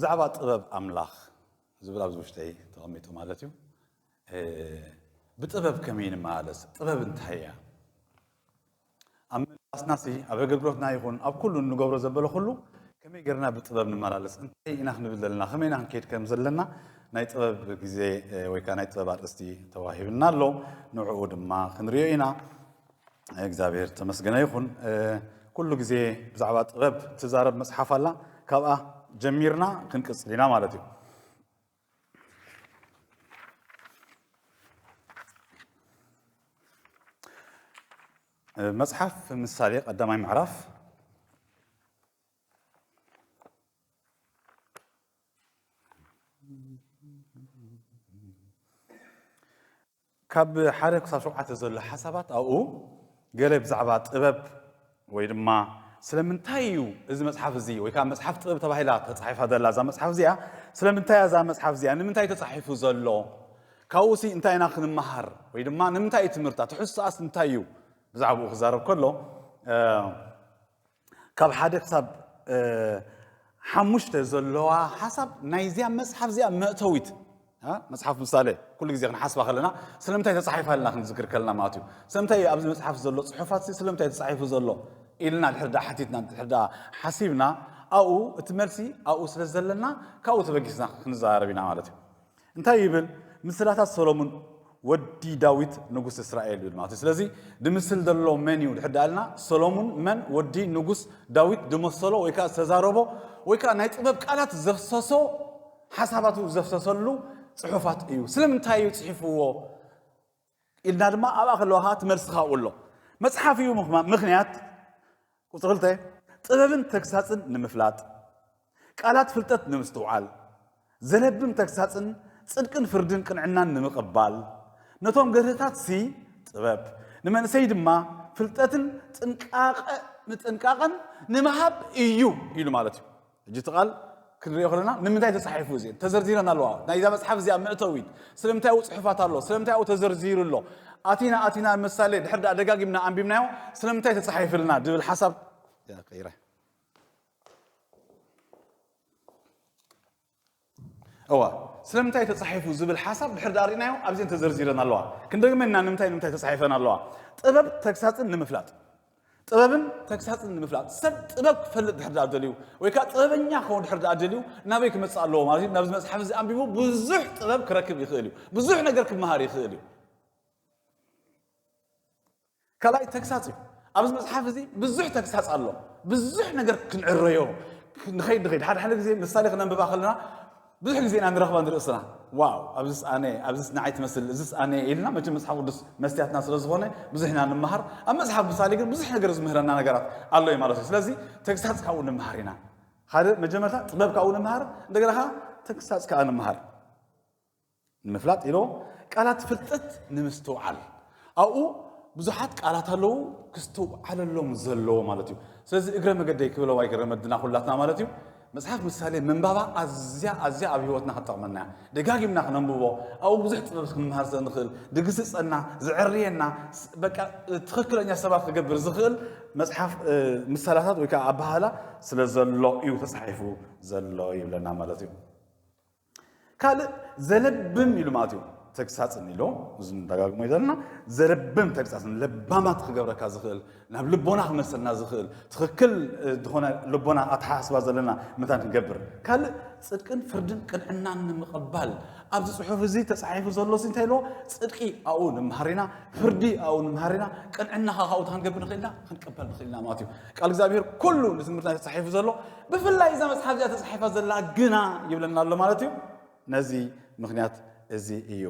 ብዛዕባ ጥበብ ኣምላኽ ዝብል ኣብዚ ውሽጠይ ተቐሚጡ ማለት እዩ። ብጥበብ ከመይ ንመላለስ? ጥበብ እንታይ እያ? ኣብ ምልላስናሲ ኣብ ኣገልግሎትና ይኹን ኣብ ኩሉ እንገብሮ ዘበለ ኩሉ ከመይ ጌርና ብጥበብ ንመላለስ? እንታይ ኢና ክንብል ዘለና? ከመይ ኢና ክንከይድ ከም ዘለና ናይ ጥበብ ግዜ ወይ ከዓ ናይ ጥበብ ኣርእስቲ ተዋሂብና ኣሎ። ንዕኡ ድማ ክንሪኦ ኢና። እግዚኣብሔር ተመስገነ ይኹን። ኩሉ ግዜ ብዛዕባ ጥበብ ትዛረብ መጽሓፍ ኣላ። ካብኣ ጀሚርና ክንቅጽል ኢና ማለት እዩ። መጽሓፍ ምሳሌ ቀዳማይ ምዕራፍ ካብ ሓደ ክሳብ ሸውዓተ ዘሎ ሓሳባት ኣብኡ ገለ ብዛዕባ ጥበብ ወይ ድማ ስለምንታይ እዩ እዚ መጽሓፍ እዚ ወይ ከዓ መጽሓፍ ጥበብ ተባሂላ ተጻሒፋ ዘላ እዛ መጽሓፍ እዚኣ ስለምንታይ እያ እዛ መጽሓፍ እዚኣ ንምንታይ ተጻሒፉ ዘሎ ካብኡ ሲ እንታይ ኢና ክንመሃር ወይ ድማ ንምንታይ እዩ ትምህርታ ትሕዝቶኣስ እንታይ እዩ ብዛዕባኡ ክዛረብ ከሎ ካብ ሓደ ክሳብ ሓሙሽተ ዘለዋ ሓሳብ ናይዚኣ መፅሓፍ እዚኣ መእተዊት መፅሓፍ ምሳሌ ኩሉ ግዜ ክንሓስባ ከለና ስለምንታይ ተፃሒፋ ኣለና ክንዝክር ከለና ማለት እዩ ስለምንታይ ኣብዚ መፅሓፍ ዘሎ ፅሑፋት ስለምንታይ ተፃሒፉ ዘሎ ኢልና ድሕር ዳ ሓቲትና ድሕር ዳ ሓሲብና ኣብኡ እቲ መልሲ ኣብኡ ስለ ዘለና ካብኡ ተበጊስና ክንዘራረብ ኢና ማለት እዩ እንታይ ይብል? ምስላታት ሰሎሙን ወዲ ዳዊት ንጉስ እስራኤል ይብል ማለት እዩ። ስለዚ ድምስል ዘሎ መን እዩ ድሕር ዳኣልና ሰሎሙን መን ወዲ ንጉስ ዳዊት ድመሰሎ ወይ ከዓ ዝተዛረቦ ወይ ከዓ ናይ ጥበብ ቃላት ዘፍሰሶ ሓሳባቱ ዘፍሰሰሉ ፅሑፋት እዩ። ስለምንታይ እዩ ፅሒፍዎ ኢልና ድማ ኣብኣ ከለዋ ከዓ ትመልስኻ ኣሎ። መፅሓፍ እዩ ምኽንያት ቁፅሪ ክልተ ጥበብን ተግሳፅን ንምፍላጥ ቃላት ፍልጠት ንምስትውዓል፣ ዘለብም ተግሳጽን ጽድቅን ፍርድን ቅንዕናን ንምቕባል፣ ነቶም ገርህታት ሲ ጥበብ፣ ንመንእሰይ ድማ ፍልጠትን ጥንቃቐ ምጥንቃቐን ንምሃብ እዩ ኢሉ ማለት እዩ። ሕጂ እቲ ቃል ክንሪኦ ከለና ንምንታይ ተጻሒፉ እዚ ተዘርዚረን ኣለዋ ናይዛ መጽሓፍ እዚኣ መእተዊት ስለምንታይ ኣብኡ ጽሑፋት ኣሎ ስለምንታይ ኣብኡ ተዘርዚሩ ኣሎ ኣቲና ኣቲና ምሳሌ ድሕር ደኣ ደጋጊምና ኣንቢብናዮ ስለምንታይ ተጻሒፍልና ድብል ሓሳብ ቀይረ እዋ ስለምንታይ ተጻሒፉ ዝብል ሓሳብ ድሕር ዳርኢናዮ ኣብዘን ተዘርዚረን ኣለዋ ክንደግመና ንምንታይ ንምንታይ ተጻሒፈን ኣለዋ ጥበብ ተግሳጽን ንምፍላጥ ጥበብን ተግሳጽን ንምፍላጥ ሰብ ጥበብ ክፈልጥ ድሕር ዳኣ ደልዩ ወይ ከዓ ጥበበኛ ክኸውን ድሕር ዳኣ ደልዩ ናበይ ክመጽእ ኣለዎ ማለት እዩ ናብዚ መጽሓፍ እዚ ኣንቢቡ ብዙሕ ጥበብ ክረክብ ይኽእል እዩ ብዙሕ ነገር ክመሃር ይኽእል እዩ ካልኣይ ተግሳጽ እዩ ኣብዚ መጽሓፍ እዚ ብዙሕ ተግሳጽ ኣሎ ብዙሕ ነገር ክንዕረዮ ንኸይድ ንኸይድ ሓደ ሓደ ግዜ ምሳሌ ክነንብባ ከለና ብዙሕ ግዜ ኢና ንረኽባ ንርእስና ዋው ኣብዚስ ኣነ ኣብዚስ ንዓይ ትመስል እዚስ ኣነ ኢልና መቸም መጽሓፍ ቅዱስ መስትያትና ስለ ዝኾነ ብዙሕ ኢና ንምሃር ኣብ መጽሓፍ ምሳሌ ግን ብዙሕ ነገር ዝምህረና ነገራት ኣሎ እዩ ማለት እዩ ስለዚ ተግሳጽ ካብኡ ንምሃር ኢና ሓደ መጀመርታ ጥበብ ካብኡ ንምሃር እንደገና ተግሳጽ ከዓ ንምሃር ንምፍላጥ ኢሎ ቃላት ፍልጠት ንምስትውዓል ኣብኡ ብዙሓት ቃላት ኣለዉ ክስትውዓለሎም ዘለዎ ማለት እዩ ስለዚ እግረ መገደይ ክብለዋ ይገረመድና ኩላትና ማለት እዩ መጽሓፍ ምሳሌ ምንባባ ኣዝያ ኣዝያ ኣብ ህይወትና ክትጠቕመና እያ ደጋጊምና ክነንብቦ ኣብኡ ብዙሕ ጥበብ ክንምሃር ስለ ንኽእል ድግስፀና ዝዕርየና በቃ ትኽክለኛ ሰባት ክገብር ዝኽእል መጽሓፍ ምሳላታት ወይ ከዓ ኣባህላ ስለ ዘሎ እዩ ተፃሒፉ ዘሎ ይብለና ማለት እዩ ካልእ ዘለብም ኢሉ ማለት እዩ ተግሳፅን ኢሎ እዚ ንደጋግሞ ዘለና ዘለብም ተግሳፅን ለባማት ክገብረካ ዝኽእል ናብ ልቦና ክመልሰልና ዝኽእል ትኽክል ዝኾነ ልቦና ኣተሓሳስባ ዘለና መታን ክንገብር ካልእ ፅድቅን ፍርድን ቅንዕናን ንምቕባል ኣብዚ ፅሑፍ እዚ ተፃሒፉ ዘሎ ሲ እንታይ ኢልዎ ፅድቂ ኣብኡ ንምሃር ኢና ፍርዲ ኣብኡ ንምሃር ኢና ቅንዕና ከዓ ካብኡ ክንገብር ንኽእልና ክንቀበል ንኽእልና ማለት እዩ ቃል እግዚኣብሔር ኩሉ ንትምህርትና ተፃሒፉ ዘሎ ብፍላይ እዛ መፅሓፍ እዚኣ ተፃሒፋ ዘላ ግና ይብለና ኣሎ ማለት እዩ ነዚ ምኽንያት እዚ እዩ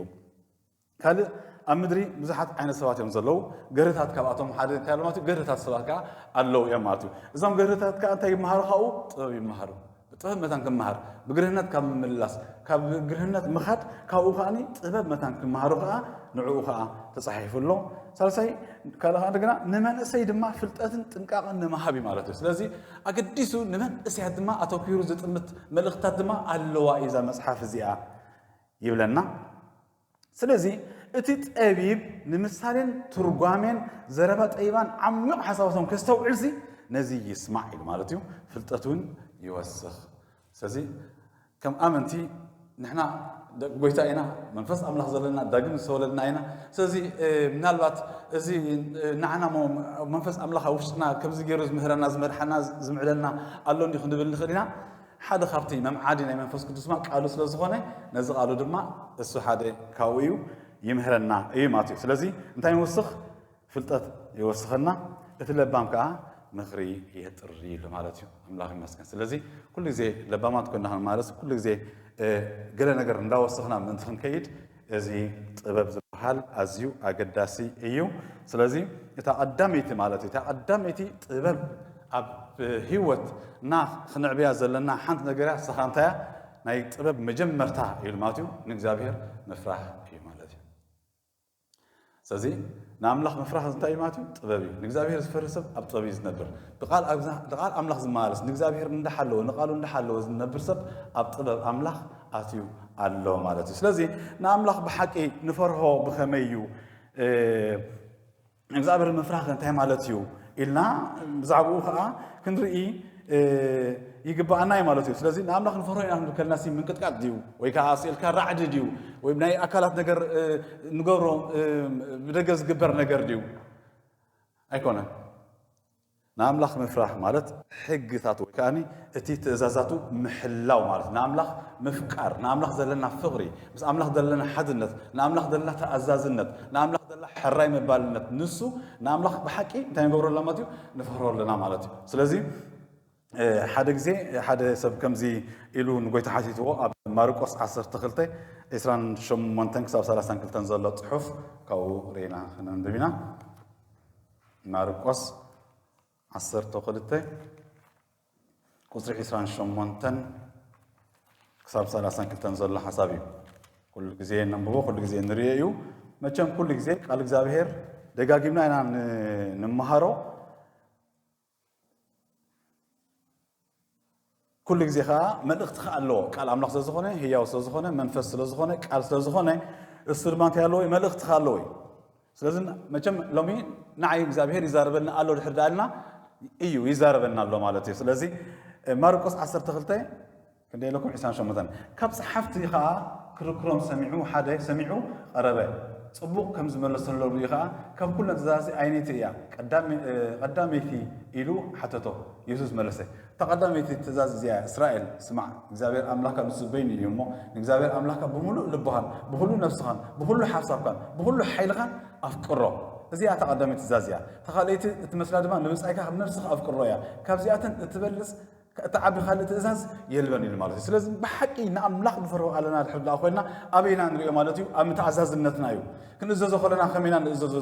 ካልእ ኣብ ምድሪ ብዙሓት ዓይነት ሰባት እዮም ዘለዉ ገርህታት ካብኣቶም ሓደ እንታይ ኣሎ ማለት እዩ ገርህታት ሰባት ከዓ ኣለዉ እዮም ማለት እዩ እዞም ገርህታት ከዓ እንታይ ይመሃሩ ካብኡ ጥበብ ይመሃሩ ብጥበብ መታን ክመሃር ብግርህነት ካብ ምምላስ ካብ ግርህነት ምኻድ ካብኡ ከዓ ጥበብ መታን ክመሃሩ ከዓ ንዕኡ ከዓ ተፃሒፉ ኣሎ ሳልሳይ ካልእ ከዓ እንደገና ንመንእሰይ ድማ ፍልጠትን ጥንቃቕን ንምሃብ እዩ ማለት እዩ ስለዚ ኣገዲሱ ንመንእሰያት ድማ ኣተኪሩ ዝጥምት መልእኽትታት ድማ ኣለዋ እዩ እዛ መፅሓፍ እዚኣ ይብለና ስለዚ እቲ ጠቢብ ንምሳሌን ትርጓሜን ዘረባ ጠቢባን ዓሚቕ ሓሳባቶም ከስተውዕልሲ ነዚ ይስማዕ ኢሉ ማለት እዩ ፍልጠት እውን ይወስኽ ስለዚ ከም ኣመንቲ ንሕና ደቂ ጎይታ ኢና፣ መንፈስ ኣምላኽ ዘለና ዳግም ዝተወለድና ኢና። ስለዚ ምናልባት እዚ ንዓና መንፈስ ኣምላኽ ኣብ ውሽጥና ከምዚ ገይሩ ዝምህረና ዝመድሓና ዝምዕደልና ኣሎ እንዲ ክንብል ንኽእል ኢና። ሓደ ካብቲ መምዓዲ ናይ መንፈስ ቅዱስ ድማ ቃሉ ስለ ዝኾነ ነዚ ቃሉ ድማ እሱ ሓደ ካብኡ እዩ ይምህረና እዩ ማለት እዩ። ስለዚ እንታይ ንወስኽ? ፍልጠት ይወስኸና፣ እቲ ለባም ከዓ ምኽሪ የጥሪ ኢሉ ማለት እዩ። ኣምላኽ ይመስገን። ስለዚ ኩሉ ግዜ ለባማት ኮይና ክንማለስ ኩሉ ግዜ ገለ ነገር እንዳወሰኽና ምእንቲ ክንከይድ እዚ ጥበብ ዝበሃል ኣዝዩ ኣገዳሲ እዩ። ስለዚ እታ ቀዳመይቲ ማለት እዩ፣ እታ ቀዳመይቲ ጥበብ ኣብ ህይወትና ክነዕብያ ዘለና ሓንቲ ነገር እያ። ንሳ እንታይ እያ? ናይ ጥበብ መጀመርታ ኢሉ ማለት እዩ ንእግዚኣብሔር ምፍራሕ እዩ ማለት እዩ። ስለዚ ንኣምላኽ ምፍራሕ እንታይ እዩ ማለት እዩ? ጥበብ እዩ። ንእግዚኣብሔር ዝፈርህ ሰብ ኣብ ጥበብ እዩ ዝነብር። ብቓል ኣብዛ- ብቓል ኣምላኽ ዝመላለስ፣ ንእግዚኣብሔር እንዳሓለወ፣ ንቓሉ እንዳሓለወ ዝነብር ሰብ ኣብ ጥበብ ኣምላኽ ኣትዩ ኣሎ ማለት እዩ። ስለዚ ንኣምላኽ ብሓቂ ንፈርሆ ብኸመይ እዩ? እ፣ እግዚኣብሔር ምፍራሕ እንታይ ማለት እዩ ኢልና ብዛዕባኡ ከዓ ክንርኢ ይግባኣና እዩ ማለት እዩ። ስለዚ ንኣምላኽ ንፈርሆ ኢና ክንብል ከለና ምንቅጥቃጥ ድዩ ወይ ከዓ ስእልካ ራዕዲ ድዩ ወይ ናይ ኣካላት ነገር ንገብሮ ብደገ ዝግበር ነገር ድዩ? ኣይኮነን። ንኣምላኽ ምፍራሕ ማለት ሕግታት ወይ ከዓ እቲ ትእዛዛቱ ምሕላው ማለት ንኣምላኽ ምፍቃር፣ ንኣምላኽ ዘለና ፍቕሪ፣ ምስ ኣምላኽ ዘለና ሓድነት፣ ንኣምላኽ ዘለና ተኣዛዝነት፣ ንኣምላኽ ዘለና ሕራይ ምባልነት፣ ንሱ ንኣምላኽ ብሓቂ እንታይ ንገብሮ ኣለና ማለት እዩ? ንፈርሆ ኣለና ማለት እዩ። ስለዚ ሓደ ግዜ ሓደ ሰብ ከምዚ ኢሉ ንጎይታ ሓቲትዎ ኣብ ማርቆስ ዓሰርተ ክልተ ዕስራን ሸሞንተን ክሳብ ሰላሳን ክልተን ዘሎ ፅሑፍ ካብኡ ርኢና ክነንብብ ኢና። ማርቆስ ዓሰርተ ክልተ ቁፅሪ ዕስራን ሸሞንተን ክሳብ ሰላሳን ክልተን ዘሎ ሓሳብ እዩ። ኩሉ ግዜ ነንብቦ ኩሉ ግዜ ንሪኦ እዩ። መቸም ኩሉ ግዜ ቃል እግዚኣብሔር ደጋጊምና ኢና ንምሃሮ። ኩሉ ግዜ ከዓ መልእኽቲ ከዓ ኣለዎ። ቃል ኣምላኽ ስለዝኾነ ህያው ስለዝኾነ መንፈስ ስለዝኾነ ቃል ስለዝኾነ እሱ ድማ እንታይ ኣለዎ? መልእኽቲ ከዓ ኣለዎ እዩ። ስለዚ መቸም ሎሚ ንዓይ እግዚኣብሔር ይዛረበና ኣሎ ድሕር ዳልና እዩ ይዛረበና ኣሎ ማለት እዩ። ስለዚ ማርቆስ ዓሰርተ ክልተ ክንደ ኢለኩም ዕስራን ሸሞንተን ካብ ጸሓፍቲ ኸዓ ክርክሮም ሰሚዑ ሓደ ሰሚዑ ቐረበ። ጽቡቕ ከም ዝመለሰሎም ርእዩ ኸዓ ካብ ኩለን ትእዛዝ ኣየነይቲ እያ ቀዳመይቲ ኢሉ ሓተቶ። የሱስ መለሰ እታ ቀዳመይቲ ትእዛዝ እዚኣ እያ እስራኤል ስማዕ እግዚኣብሔር ኣምላካ ንሱ በይኑ እዩ እሞ ንእግዚኣብሔር ኣምላካ ብምሉእ ልብኻን ብኹሉ ነፍስኻን ብኹሉ ሓሳብካን ብኹሉ ሓይልኻን ኣፍቅሮ። እዚኣ እታ ቀዳመይቲ ትእዛዝ እያ። እታ ካልኣይቲ እትመስላ ድማ ንብጻይካ ከም ነፍስኻ ኣፍቅሮ እያ። ካብዚኣተን እትበልጽ እትዓቢ ካልእ ትእዛዝ የልበን ኢሉ ማለት እዩ። ስለዚ ብሓቂ ንኣምላኽ ንፈርሆ ኣለና ድሕር ደኣ ኮይንና ኣበይና ንሪኦ ማለት እዩ? ኣብ ምትኣዛዝነትና እዩ። ክንእዘዞ ከለና ከመይና ንእዘዞ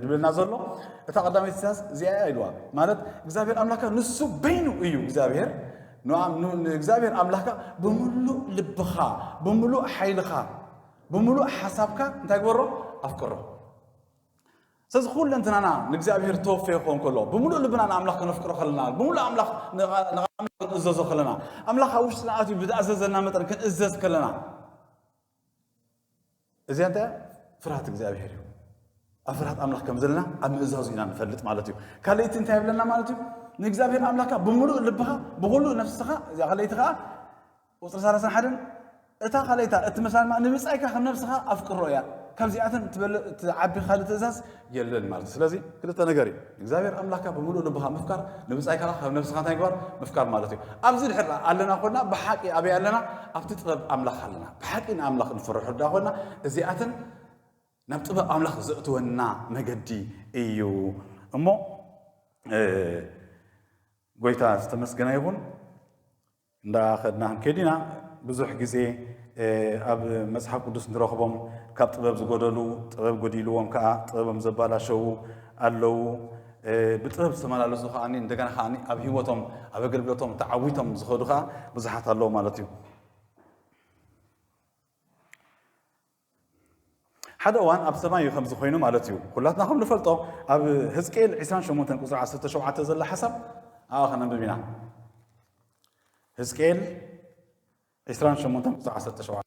ድብለና ዘሎ እታ ቀዳመይቲ ትእዛዝ እዚኣ እያ ኢልዋ። ማለት እግዚኣብሔር ኣምላካ ንሱ በይኑ እዩ እግዚኣብሔር ንእግዚኣብሔር ኣምላካ ብምሉእ ልብኻ ብምሉእ ሓይልኻ ብምሉእ ሓሳብካ እንታይ ግበሮ? ኣፍቅሮ። ስለዚ ኩለንትናና ንእግዚኣብሔር ተወፈየ ክኸውን ከሎ ብምሉእ ልብና ንኣምላኽ ከነፍቅሮ ከለና ብምሉእ ኣምላኽ ንኣምላኽ ክንእዘዞ ከለና ኣምላኽ ኣብ ውሽጥና ኣትዩ ብዝኣዘዘና መጠን ክንእዘዝ ከለና እዚኣ እንታይ ፍርሃት እግዚኣብሔር እዩ። ኣብ ፍርሃት ኣምላኽ ከም ዘለና ኣብ ምእዛዙ ኢና ንፈልጥ ማለት እዩ። ካልእቲ እንታይ ይብለና ማለት እዩ? ንእግዚኣብሔር ኣምላኽካ ብምሉእ ልብኻ ብኩሉ ነፍስኻ እዚኣ ካልእቲ ከዓ ቁፅሪ ሰላሳን ሓደን እታ ካልኣይታ እትመስላ ድማ ንብፃይካ ከም ነብስኻ ኣፍቅሮ እያ። ካብዚኣተን እትበልእ እትዓቢ ካልእ ትእዛዝ የለን ማለት እዩ። ስለዚ ክልተ ነገር እዩ። እግዚኣብሔር ኣምላኽካ ብምሉእ ልብኻ ምፍቃር፣ ንብፃይካ ከም ነብስኻ እንታይ ግባር ምፍቃር ማለት እዩ። ኣብዚ ድሕር ኣለና ኮና ብሓቂ ኣበይ ኣለና? ኣብቲ ጥበብ ኣምላኽ ኣለና። ብሓቂ ንኣምላኽ ንፍርሑ ዳ ኮና እዚኣተን ናብ ጥበብ ኣምላኽ ዘእትወና መገዲ እዩ። እሞ ጎይታ ዝተመስገነ ይኹን። እንዳ ኸድና ክንከይድ ኢና። ብዙሕ ግዜ ኣብ መፅሓፍ ቅዱስ ንረኽቦም ካብ ጥበብ ዝጎደሉ ጥበብ ጎዲልዎም ከዓ ጥበቦም ዘባላሸዉ ኣለዉ። ብጥበብ ዝተመላለሱ ከዓ እንደገና ከዓ ኣብ ህይወቶም ኣብ ኣገልግሎቶም ተዓዊቶም ዝኸዱ ከዓ ብዙሓት ኣለዉ ማለት እዩ። ሓደ እዋን ኣብ ሰማይ እዩ ከምዚ ኮይኑ ማለት እዩ። ኩላትና ከም ንፈልጦ ኣብ ህዝቅኤል ዕስራን ሸሞንተን ቁፅሪ ዓሰርተ ሸውዓተ ዘላ ሓሳብ ኣኣ ከነንብብ ኢና። ህዝቅኤል ዕስራን ሸሞንተን ቁፅሪ ዓሰርተ ሸውዓተ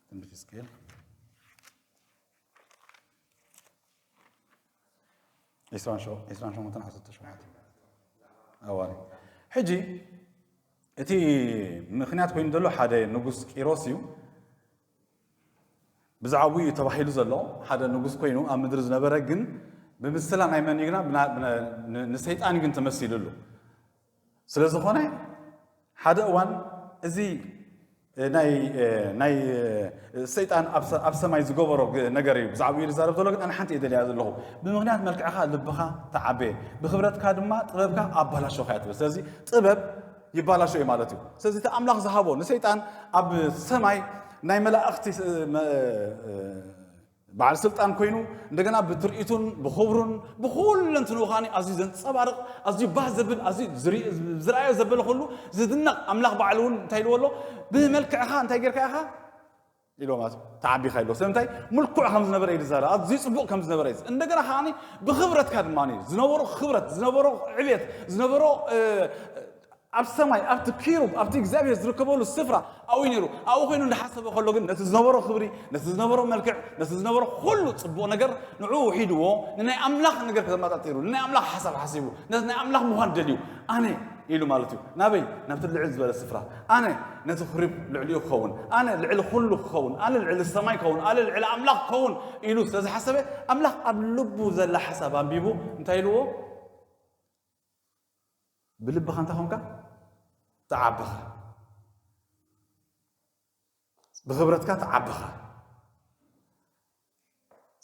ትንቢት ህዝቅኤል ዒስራን ሸሞንተን ዓሰርተ ሸውዓተ። ኣዋሪ። ሕጂ እቲ ምኽንያት ኮይኑ ዘሎ ሓደ ንጉስ ቂሮስ እዩ። ብዛዕባኡ እዩ ተባሂሉ ዘሎ። ሓደ ንጉስ ኮይኑ ኣብ ምድሪ ዝነበረ፣ ግን ብምስላ ናይ መን እዩ ግና? ብና- ብና- ን- ንሰይጣን እዩ ግን ተመሲሉሉ። ስለ ዝኾነ ሓደ እዋን እዚ ናይ ናይ ሰይጣን ኣብ ሰ- ኣብ ሰማይ ዝገበሮ ግ- ነገር እዩ። ብዛዕባኡ እዩ ዝዛረብ ዘሎ፣ ግን ኣነ ሓንቲ እየ ደልያ ዘለኹ። ብምኽንያት መልክዕኻ ልብኻ ተዓበየ፣ ብኽብረትካ ድማ ጥበብካ ኣባላሸውካ እያ ትብል። ስለዚ ጥበብ ይባላሸው እዩ ማለት እዩ። ስለዚ እቲ ኣምላኽ ዝሃቦ ንሰይጣን ኣብ ሰማይ ናይ መላእኽቲ ስ- መ- በዓል ስልጣን ኮይኑ፣ እንደገና ብትርኢቱን ብኽብሩን ብኩለንትንኡ ከኣ ኣዝዩ ዘንጸባርቕ፣ ኣዝዩ ባህ ዘብል፣ ኣዝዩ ዝርኢ- ዝረኣዮ ዘበለ ኩሉ ዝድነቕ ኣምላኽ ባዕሉ እውን እንታይ ኢልዎ ኣሎ? ብመልክዕኻ እንታይ ጌርካ ኢኻ ኢልዎ ማለት እዩ። ተዓቢኻ ኢልዎ። ስለምንታይ? ምልኩዕ ከም ዝነበረ እዩ ዝዛረብ። ኣዝዩ ጽቡቕ ከም ዝነበረ እዩ። እንደገና ከኣ ብኽብረትካ ድማ ዝነበሮ ክብረት፣ ዝነበሮ ዕቤት፣ ዝነበሮ እ፣ ኣብ ሰማይ ኣብቲ ኪሩብ ኣብቲ እግዚኣብሔር ዝርከበሉ ስፍራ ኣብኡ ነይሩ። ኣብኡ ኮይኑ እንዳሓሰበ ከሎ ግን ነቲ ዝነበሮ ክብሪ፣ ነቲ ዝነበሮ መልክዕ፣ ነቲ ዝነበሮ ኩሉ ጽቡቕ ነገር ንዕኡ ውሒድዎ ንናይ ኣምላኽ ነገር ከተመጣጢሩ፣ ንናይ ኣምላኽ ሓሳብ ሓሲቡ፣ ነቲ ናይ ኣምላኽ ምዃን ደልዩ፣ ኣነ ኢሉ ማለት እዩ። ናበይ? ናብቲ ልዕል ዝበለ ስፍራ። ኣነ ነቲ ክሪብ ልዕሊኡ ክኸውን፣ ኣነ ልዕሊ ኩሉ ክኸውን፣ ኣነ ልዕሊ ሰማይ ክኸውን፣ ኣነ ልዕሊ ኣምላኽ ክኸውን ኢሉ ስለ ዝሓሰበ፣ ኣምላኽ ኣብ ልቡ ዘላ ሓሳብ ኣንቢቡ እንታይ ኢልዎ? ብልብኻ እንታይ ኾንካ? ተዓበኻ። ብኽብረትካ ተዓበኻ።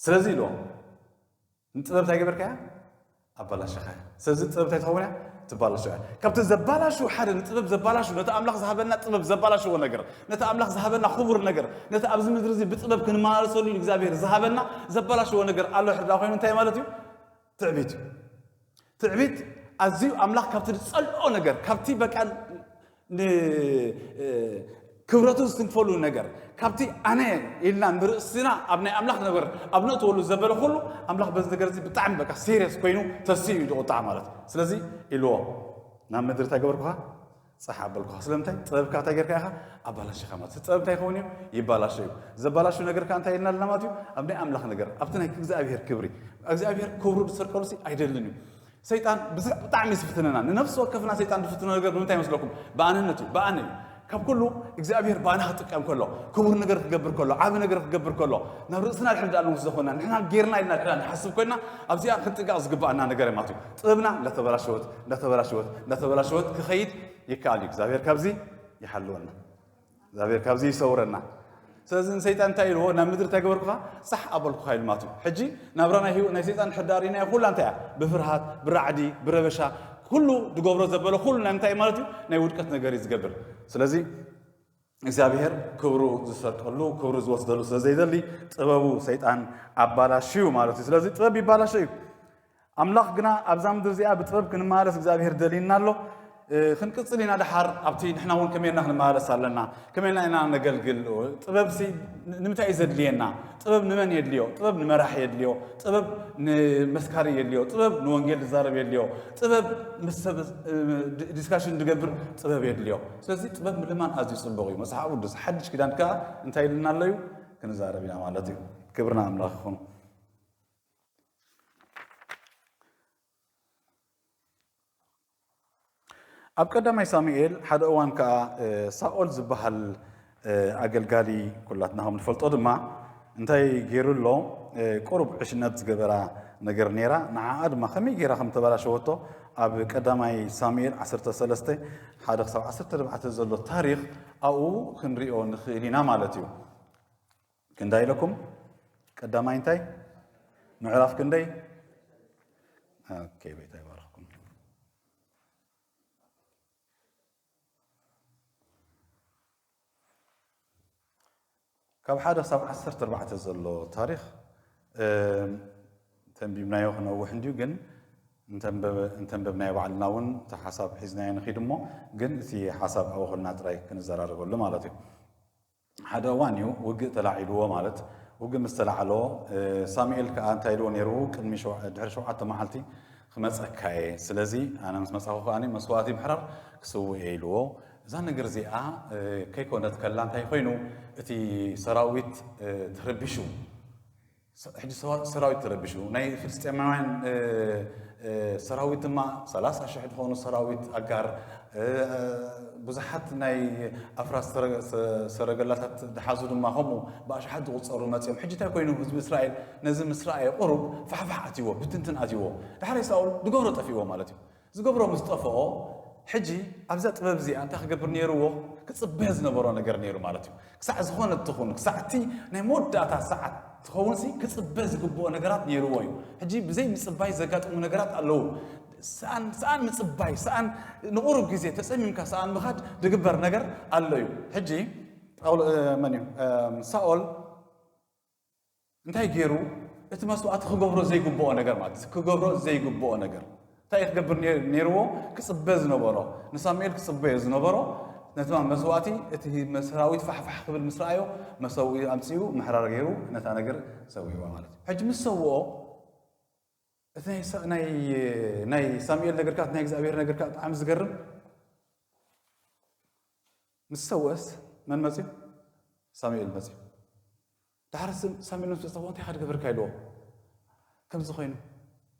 ስለዚ ኢልዎ ንጥበብ እንታይ ገበርካያ? ኣባላሸኻያ። ስለዚ ጥበብ እንታይ ትኸውን እያ? ትባላሸው እያ። ካብቲ ዘባላሽው ሓደ፣ ንጥበብ ዘባላሽው፣ ነቲ ኣምላኽ ዝሃበና ጥበብ ዘባላሽዎ ነገር፣ ነቲ ኣምላኽ ዝሃበና ክቡር ነገር፣ ነቲ ኣብዚ ምድሪ እዚ ብጥበብ ክንመላለሰሉ ኢሉ እግዚኣብሔር ዝሃበና ዘባላሽዎ ነገር ኣሎ ሕድራ ኮይኑ እንታይ ማለት እዩ? ትዕቢት እዩ። ትዕቢት ኣዝዩ ኣምላኽ ካብቲ ዝጸልኦ ነገር፣ ካብቲ በቃ ን- እ፣ ክብረቱ ዝትንክፈሉ ነገር፣ ካብቲ ኣነ ኢልና ንርእስና ኣብ ናይ ኣምላኽ ነገር ኣብ ነእትወሉ ዘበለ ኩሉ ኣምላኽ በዚ ነገር እዚ ብጣዕሚ በቃ ሲሪየስ ኮይኑ ተሲኡ እዩ ዝቑጣዕ ማለት እዩ። ስለዚ ኢልዎ ናብ ምድሪ እንታይ ገበርኩኻ? ጸሓ ኣበልኩኻ። ስለምንታይ? ጥበብካ እንታይ ጌርካ ኢኻ? ኣባላሽኻ ማለት እዩ። ጥበብ እንታይ ይኸውን እዩ? ይባላሾ እዩ። ዘባላሹ ነገር ከኣ እንታይ ኢልና ኣለና ማለት እዩ? ኣብ ናይ ኣምላኽ ነገር፣ ኣብቲ ናይ እግዚኣብሔር ክብሪ፣ እግዚኣብሔር ክብሩ ዝሰርቀሉ ሲ ኣይደልን እዩ። ሰይጣን ብዝ- ብጣዕሚ ዝፍትነና፣ ንነፍሲ ወከፍና ሰይጣን ዝፍትኖ ነገር ብምንታይ ይመስለኩም? ብኣነነት እዩ፣ ብኣነ እዩ። ካብ ኩሉ እግዚኣብሔር ብኣና ክጥቀም ከሎ፣ ክቡር ነገር ክገብር ከሎ፣ ዓቢ ነገር ክገብር ከሎ፣ ናብ ርእስና ድሕን ደኣ ንወስዶ ኮይና፣ ንሕና ጌርና ኢልና ድሕና ንሓስብ ኮይና፣ ኣብዚኣ ክንጥንቀቕ ዝግባኣና ነገር እዩ ማለት እዩ። ጥበብና እንዳተበላሸወት፣ እንዳተበላሸወት፣ እንዳተበላሸወት ክኸይድ ይከኣል እዩ። እግዚኣብሔር ካብዚ ይሓልወና። እግዚኣብሔር ካብዚ ይሰውረና። ስለዚ ንሰይጣን እንታይ ኢልዎ? ናብ ምድሪ እንታይ ገበርኩኻ? ጻሕ ኣበልኩኻ ኢሉ ማለት እዩ። ሕጂ ናብራ ናይ ህይወት ናይ ሰይጣን ሕዳር ኢናዮ ኩላ እንታይ እያ? ብፍርሃት፣ ብራዕዲ፣ ብረበሻ፣ ኩሉ ዝገብሮ ዘበለ ኩሉ ናይ ምንታይ ማለት እዩ? ናይ ውድቀት ነገር እዩ ዝገብር። ስለዚ እግዚኣብሔር ክብሩ ዝሰርቀሉ፣ ክብሩ ዝወስደሉ ስለ ዘይደሊ ጥበቡ ሰይጣን ኣባላሽዩ ማለት እዩ። ስለዚ ጥበብ ይባላሾ እዩ። ኣምላኽ ግና ኣብዛ ምድሪ እዚኣ ብጥበብ ክንመላለስ እግዚኣብሔር ደልዩና ኣሎ። እ፣ ክንቅጽል ኢና ደሓር ኣብቲ ንሕና እውን ከመይ ኢልና ክንመላለስ ኣለና፣ ከመይ ኢልና ኢና ነገልግል። ጥበብሲ ን- ንምንታይ እዩ ዘድልየና? ጥበብ ንመን የድልዮ? ጥበብ ንመራሒ የድልዮ፣ ጥበብ ንመስካሪ የድልዮ፣ ጥበብ ንወንጌል ዝዛረብ የድልዮ፣ ጥበብ ምስ ሰብ እ፣ ዲ- ዲስካሽን ዝገብር ጥበብ የድልዮ። ስለዚ ጥበብ ምልማን ኣዝዩ ጽቡቕ እዩ። መጽሓፍ ቅዱስ ሓድሽ ኪዳን ከኣ እንታይ ኢልና ኣሎ እዩ? ክንዛረብ ኢና ማለት እዩ። ክብርና ኣምላኽ ይኹን። ኣብ ቀዳማይ ሳሙኤል ሓደ እዋን ከኣ እ፣ ሳኦል ዝበሃል እ፣ ኣገልጋሊ ኩላትና ከም ንፈልጦ ድማ እንታይ ገይሩ ኣሎ? እ፣ ቁሩብ ዕሽነት ዝገበራ ነገር ነይራ። ንዓኣ ድማ ከመይ ገይራ ከም ተበላሸወቶ ኣብ ቀዳማይ ሳሙኤል ዓሰርተ ሰለስተ ሓደ ክሳብ ዓሰርተ ኣርባዕተ ዘሎ ታሪኽ ኣብኡ ክንሪኦ ንኽእል ኢና ማለት እዩ። ክንደይ ኢለኩም? ቀዳማይ እንታይ? ምዕራፍ ክንደይ? ኦኬ፣ ቤታ ይባርኽኩም። ካብ ሓደ ክሳብ ዓሰርተ ኣርባዕተ ዘሎ ታሪኽ፣ እ፣ ተንቢብናዮ ክነውሕ እንድዩ፣ ግን እንተንበብ-፣ እንተንበብናዮ ባዕልና እውን እቲ ሓሳብ ሒዝናዮ ንኺድ እሞ፣ ግን እቲ ሓሳብ ኣብኡ ኮልና ጥራይ ክንዘራረበሉ ማለት እዩ። ሓደ እዋን እዩ ውግእ ተላዒልዎ፣ ማለት ውግእ ምስ ተላዕሎ፣ እ፣ ሳሙኤል ከኣ እንታይ ኢልዎ ነይሩ? ቅድሚ ሸው-፣ ድሕሪ ሸውዓተ መዓልቲ ክመጸካ እየ፣ ስለዚ ኣነ ምስ መጻኹ ከኣ መስዋእቲ ምሕራር ክስውእ እየ ኢልዎ። እዛ ነገር እዚኣ፣ እ፣ ከይኮነት ከላ እንታይ ኮይኑ? እቲ ሰራዊት፣ እ፣ ተረቢሹ። ሕጂ ሰራዊት ተረቢሹ፣ ናይ ፍልስጤማውያን ሰራዊት ድማ ሰላሳ ሽሕ ዝኾኑ ሰራዊት ኣጋር፣ ብዙሓት ናይ ኣፍራስ ሰረገላታት ዝሓዙ ድማ ከምኡ ብኣሽሓት ዝቑፀሩ መፂኦም። ሕጂ እንታይ ኮይኑ? ህዝቢ እስራኤል ነዚ ምስ ረኣየ ቁሩብ ፋሕፋሕ ኣትይዎ፣ ብትንትን ኣትይዎ። ዳሕራይ ሳኦል ዝገብሮ ጠፊእዎ ማለት እዩ። ዝገብሮ ምስ ጠፍኦ፣ ሕጂ ኣብዛ ጥበብ እዚኣ እንታይ ክገብር ነይርዎ? ክፅበ ዝነበሮ ነገር ነይሩ ማለት እዩ። ክሳዕ ዝኾነት ትኹን፣ ክሳዕ እቲ ናይ መወዳእታ ሰዓት ትኸውን ሲ ክፅበ ዝግብኦ ነገራት ነይርዎ እዩ። ሕጂ ብዘይ ምፅባይ ዘጋጥሙ ነገራት ኣለዉ። ሰኣን ምፅባይ፣ ሰኣን ንቑሩብ ግዜ ተፀሚምካ ሰኣን ምኻድ ዝግበር ነገር ኣሎ እዩ። ሕጂ መን እዩ? ሳኦል እንታይ ገይሩ? እቲ መስዋእቲ ክገብሮ ዘይግብኦ ነገር ማለት ክገብሮ ዘይግብኦ ነገር እንታይ ክገብር ነይርዎ? ክፅበ ዝነበሮ ንሳሙኤል ክፅበዮ ዝነበሮ ነቲ መስዋእቲ እቲ ሰራዊት ፋሕፋሕ ክብል ምስ ረኣዮ መሰውኢ ኣምፅኡ ምሕራር ገይሩ ነታ ነገር ሰዊእዋ ማለት እዩ። ሕጂ ምስ ሰውኦ እቲ ናይ ሳሙኤል ነገር ከኣ ናይ እግዚኣብሔር ነገር ከኣ ብጣዕሚ ዝገርም ምስ ሰውእስ መን መፅዩ? ሳሙኤል መፅዩ። ዳሕር ሳሙኤል ምስ ተጸውዖ እንታይ ኢኻ ትገብርካ ኢልዎ። ከምዚ ኮይኑ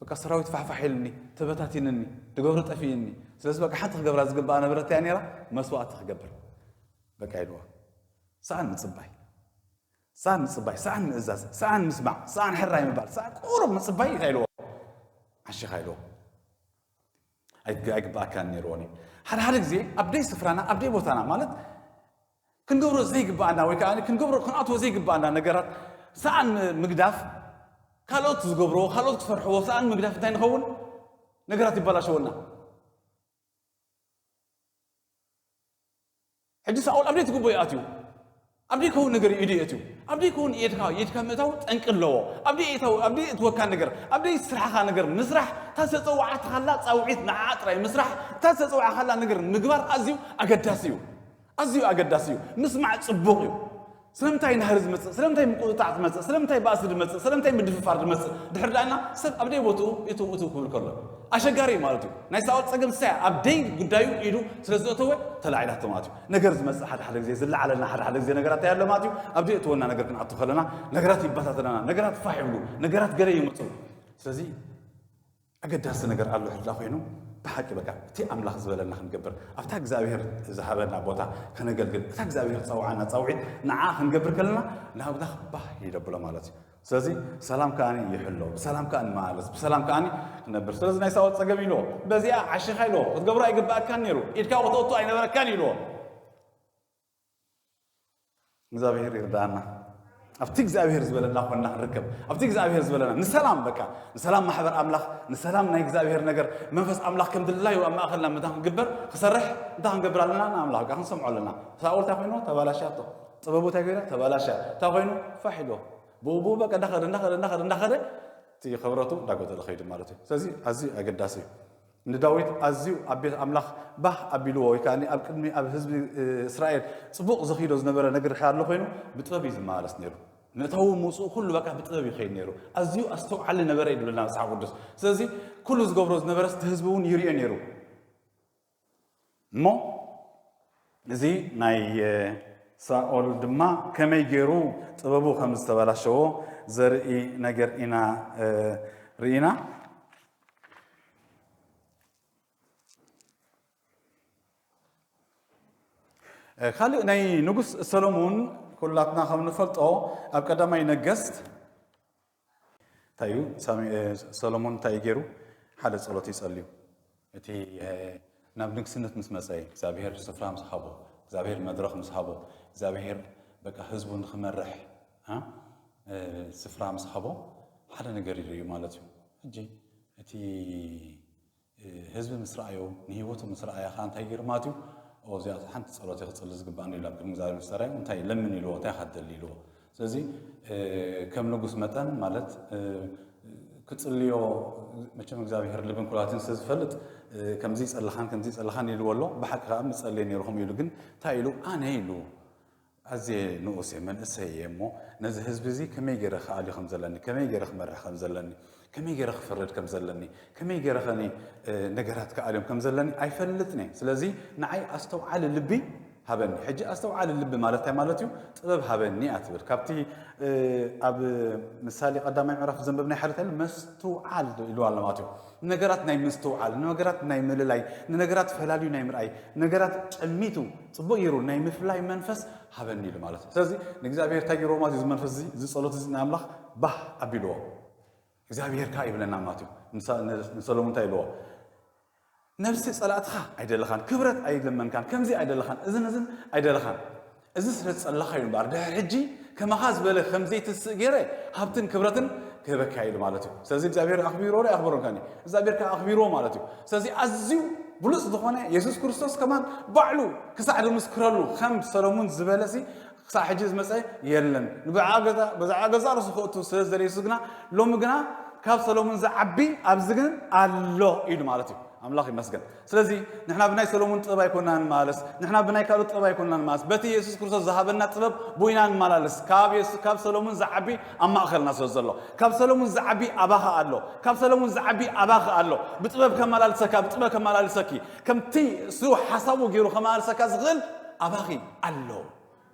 በቃ ሰራዊት ፋሕፋሕ ኢልኒ፣ ተበታቲንኒ፣ ድገብሮ ጠፊእኒ። ስለዚ በቃ ሓንቲ ክገብራ ዝግባኣ ነበረት እያ ነይራ፣ መስዋእቲ ክገብር በቃ ኢልዎ። ሰኣን ምጽባይ፣ ሰኣን ምጽባይ፣ ሰኣን ምእዛዝ፣ ሰኣን ምስማዕ፣ ሰኣን ሕራይ ምባል፣ ሰኣን ቁሩብ ምጽባይ እንታይ ኢልዎ። ዓሺኻ ኢልዎ። ኣይግባኣካን ነይርዎን እዩ። ሓደ ሓደ ግዜ ኣብ ደይ ስፍራና ኣብ ደይ ቦታና ማለት ክንገብሮ ዘይግባኣና ወይ ከዓ ክንገብሮ ክንኣትዎ ዘይግባኣና ነገራት ሰኣን ምግዳፍ ካልኦት ዝገብርዎ ካልኦት ክሰርሕዎ ሰኣን ምግዳፍ እንታይ ንኸውን ነገራት ይባላሸወና። ሕጂ ሳኦል ኣብ ደይ ትግቦ ይኣትዩ ኣብ ደይ ከውን ነገር ኢዱ የእትዩ ኣብ ደይ ከውን ኢድካ ኢድካ ምእታው ጠንቂ ኣለዎ። ኣብ ደይ እተው ኣብ ደይ እትወካ ነገር ኣብ ደይ ስራሕኻ ነገር ምስራሕ እታ ዝተፀዋዕካላ ፃውዒት ንዓ ጥራይ ምስራሕ እታ ዝተፀዋዕካላ ነገር ምግባር ኣዝዩ ኣገዳሲ እዩ። ኣዝዩ ኣገዳሲ እዩ። ምስማዕ ጽቡቕ እዩ። ስለምንታይ ናህሪ ዝመጽእ ስለምንታይ ምቁጥጣዕ ዝመጽእ ስለምንታይ ባእሲ ዝመጽእ ስለምንታይ ምድፍፋር ዝመጽእ ድሕር ዳእና ሰብ ኣብ ደይ ቦትኡ እትው እትው ክብል ከሎ ኣሸጋሪ እዩ ማለት እዩ። ናይ ሳኦል ጸገም ሳያ ኣብ ደይ ጉዳዩ ኢዱ ስለ ዝእተወ ተላዒላቶ ማለት እዩ። ነገር ዝመጽእ ሓደ ሓደ ግዜ ዝለዓለልና ሓደ ሓደ ግዜ ነገራት እንታይ ኣሎ ማለት እዩ። ኣብ ደይ እትወና ነገር ክንኣቱ ከለና ነገራት ይበታተናና ነገራት ፋሕ ይብሉ ነገራት ገለ ይመጹ። ስለዚ ኣገዳሲ ነገር ኣሎ ሕድላ ኮይኑ ብሓቂ በቃ እቲ ኣምላኽ ዝበለና ክንገብር ኣብታ እግዚኣብሔር ዝሃበና ቦታ ከነገልግል እታ እግዚኣብሔር ዝፀውዓና ፃውዒት ንዓ ክንገብር ከለና ናብ ኣምላኽ ባህ ይደብሎ ማለት እዩ። ስለዚ ሰላም ከኣ ይሕሎ ብሰላም ከኣ ንመላለስ ብሰላም ከኣ ክነብር ስለዚ ናይ ሳኦል ፀገም ኢልዎ በዚኣ ዓሽኻ ኢልዎ ክትገብሮ ኣይግባኣካን ነይሩ ኢድካ ወተወቱ ኣይነበረካን ኢልዎ። እግዚኣብሔር ይርዳና ኣብቲ እግዚኣብሔር ዝበለና ኮና ክንርከብ ኣብቲ እግዚኣብሔር ዝበለና ንሰላም በቃ ንሰላም ማሕበር ኣምላኽ ንሰላም ናይ እግዚኣብሔር ነገር መንፈስ ኣምላኽ ከም ድላዩ ኣብ ማእኸልና ምታ ክንግበር ክሰርሕ እንታይ ክንገብር ኣለና ንኣምላኽ በቃ ክንሰምዖ ኣለና። ሳኦል እንታይ ኮይኑ ተባላሽያቶ ጥበቡ እንታይ ኮይና ተባላሽያ እንታይ ኮይኑ ፋሕ ኢልዎ ብኡ ብኡ በቃ እንዳኸደ እንዳኸደ እንዳኸደ እንዳኸደ እቲ ክብረቱ እንዳጎደለ ከይዱ ማለት እዩ። ስለዚ ኣዝዩ ኣገዳሲ እዩ። ንዳዊት ኣዝዩ ኣብ ቤት ኣምላኽ ባህ ኣቢልዎ ወይ ከዓ ኣብ ቅድሚ ኣብ ህዝቢ እስራኤል ፅቡቕ ዝኽይዶ ዝነበረ ነገር ኣሎ ኮይኑ ብጥበብ እዩ ዝመላለስ ነይሩ። ምእታዉ ምውፅኡ ኩሉ በቃ ብጥበብ ይኸይድ ነይሩ። ኣዝዩ ኣስተውዓሊ ነበረ እዩ ዝብለና መፅሓፍ ቅዱስ። ስለዚ ኩሉ ዝገብሮ ዝነበረ እቲ ህዝቢ እውን ይሪኦ ነይሩ። እሞ እዚ ናይ ሳኦል ድማ ከመይ ገይሩ ጥበቡ ከም ዝተበላሸዎ ዘርኢ ነገር ኢና ርኢና። ካልእ ናይ ንጉስ ሰሎሞን ኩላትና ከም ንፈልጦ ኣብ ቀዳማይ ነገስት እንታይ እዩ ሰሎሞን እንታይ ገይሩ ሓደ ጸሎት ይጸልዩ እቲ ናብ ንግስነት ምስ መጸ እግዚኣብሔር ስፍራ ምስ ሃቦ እግዚኣብሔር መድረኽ ምስ ሃቦ እግዚኣብሔር በቃ ህዝቡ ንክመርሕ ስፍራ ምስ ሃቦ ሓደ ነገር ይርእዩ ማለት እዩ። ሕጂ እቲ ህዝቢ ምስ ረኣዮ ንህይወቱ ምስ ረኣያ ከዓ እንታይ ገይሩ ማለት እዩ። እዚኣ ሓንቲ ፀሎት ክፅሊ ዝግባእኒ ኢሉ ኣብ ቅድሚ እግዚኣብሔር ምስ ተራዩ እንታይ ለምን ኢልዎ እንታይ ካደሊ ኢልዎ። ስለዚ ከም ንጉስ መጠን ማለት ክፅልዮ መቸም እግዚኣብሔር ልብን ኩላትን ስለ ዝፈልጥ ከምዚ ይፀልኻን ከምዚ ይፀልኻን ኢልዎ ኣሎ። ብሓቂ ከዓ ምፀልየ ነይሩ ከምኡ ኢሉ ግን እንታይ ኢሉ ኣነ ኢሉ ኣዝየ ንኡስ እየ መንእሰይ እየ እሞ ነዚ ህዝቢ እዚ ከመይ ገይረ ክኣልዮ ከም ዘለኒ ከመይ ገይረ ክመርሕ ከም ዘለኒ ከመይ ገይረ ክፈርድ ከም ዘለኒ ከመይ ገይረ ከኒ ነገራት ክኣልዮም ከም ዘለኒ ኣይፈልጥን እየ። ስለዚ ንዓይ ኣስተውዓሊ ልቢ ሃበኒ። ሕጂ ኣስተውዓሊ ልቢ ማለት እንታይ ማለት እዩ? ጥበብ ሃበኒ እያ ትብል። ካብቲ ኣብ ምሳሌ ቀዳማይ ምዕራፍ ዘንበብናይ ሓደ እንታይ ኢሉ? መስትውዓል ኢልዋ ኣሎ ማለት እዩ። ነገራት ናይ ምስትውዓል፣ ነገራት ናይ ምልላይ፣ ንነገራት ፈላልዩ ናይ ምርኣይ፣ ነገራት ጨሚቱ ጽቡቕ ገይሩ ናይ ምፍላይ መንፈስ ሃበኒ ኢሉ ማለት እዩ። ስለዚ ንእግዚኣብሔር እንታይ ገይርዎ ማለት እዩ? እዚ መንፈስ እዚ፣ እዚ ጸሎት እዚ ንኣምላኽ ባህ ኣቢልዎ። እግዚኣብሔር ከኣ ይብለና ማለት እዩ። ንሰሎሙን እንታይ ኢልዎ? ነብሲ ጸላእትኻ ኣይደለኻን፣ ክብረት ኣይለመንካን፣ ከምዚ ኣይደለኻን፣ እዝን እዝን ኣይደለኻን። እዚ ስለ ዝጸላኻ እዩ እምበኣር፣ ድሕሪ ሕጂ ከማኻ ዝበለ ከም ዘይትስእ ገይረ ሃብትን ክብረትን ክህበካ ኢሉ ማለት እዩ። ስለዚ እግዚኣብሔር ኣኽቢሮ ዶ ኣኽብሮን ከኒ? እግዚኣብሔር ከኣ ኣኽቢርዎ ማለት እዩ። ስለዚ ኣዝዩ ብሉጽ ዝኾነ የሱስ ክርስቶስ ከማን ባዕሉ ክሳዕ ዝምስክረሉ ከም ሰሎሙን ዝበለሲ ክሳብ ሕጂ ዝመጸ የለን። ንብዓ ገዛ ብዛዕባ ገዛ ርእሱ ክእቱ ስለ ዝደለየ የሱስ ግና ሎሚ ግና ካብ ሰሎሙን ዝዓቢ ኣብዚ ግን ኣሎ ኢሉ ማለት እዩ። ኣምላኽ ይመስገን። ስለዚ ንሕና ብናይ ሰሎሙን ጥበብ ኣይኮና ንመላለስ፣ ንሕና ብናይ ካልኦት ጥበብ ኣይኮና ንመላለስ። በቲ የሱስ ክርስቶስ ዝሃበና ጥበብ ቡይና ንመላለስ። ካብ የሱስ ካብ ሰሎሙን ዝዓቢ ኣብ ማእኸልና ስለ ዘሎ፣ ካብ ሰሎሙን ዝዓቢ ኣባኻ ኣሎ፣ ካብ ሰሎሙን ዝዓቢ ኣባኻ ኣሎ። ብጥበብ ከመላልሰካ፣ ብጥበብ ከመላልሰኪ፣ ከምቲ እሱ ሓሳቡ ገይሩ ከመላልሰካ ዝኽእል ኣባኺ ኣሎ።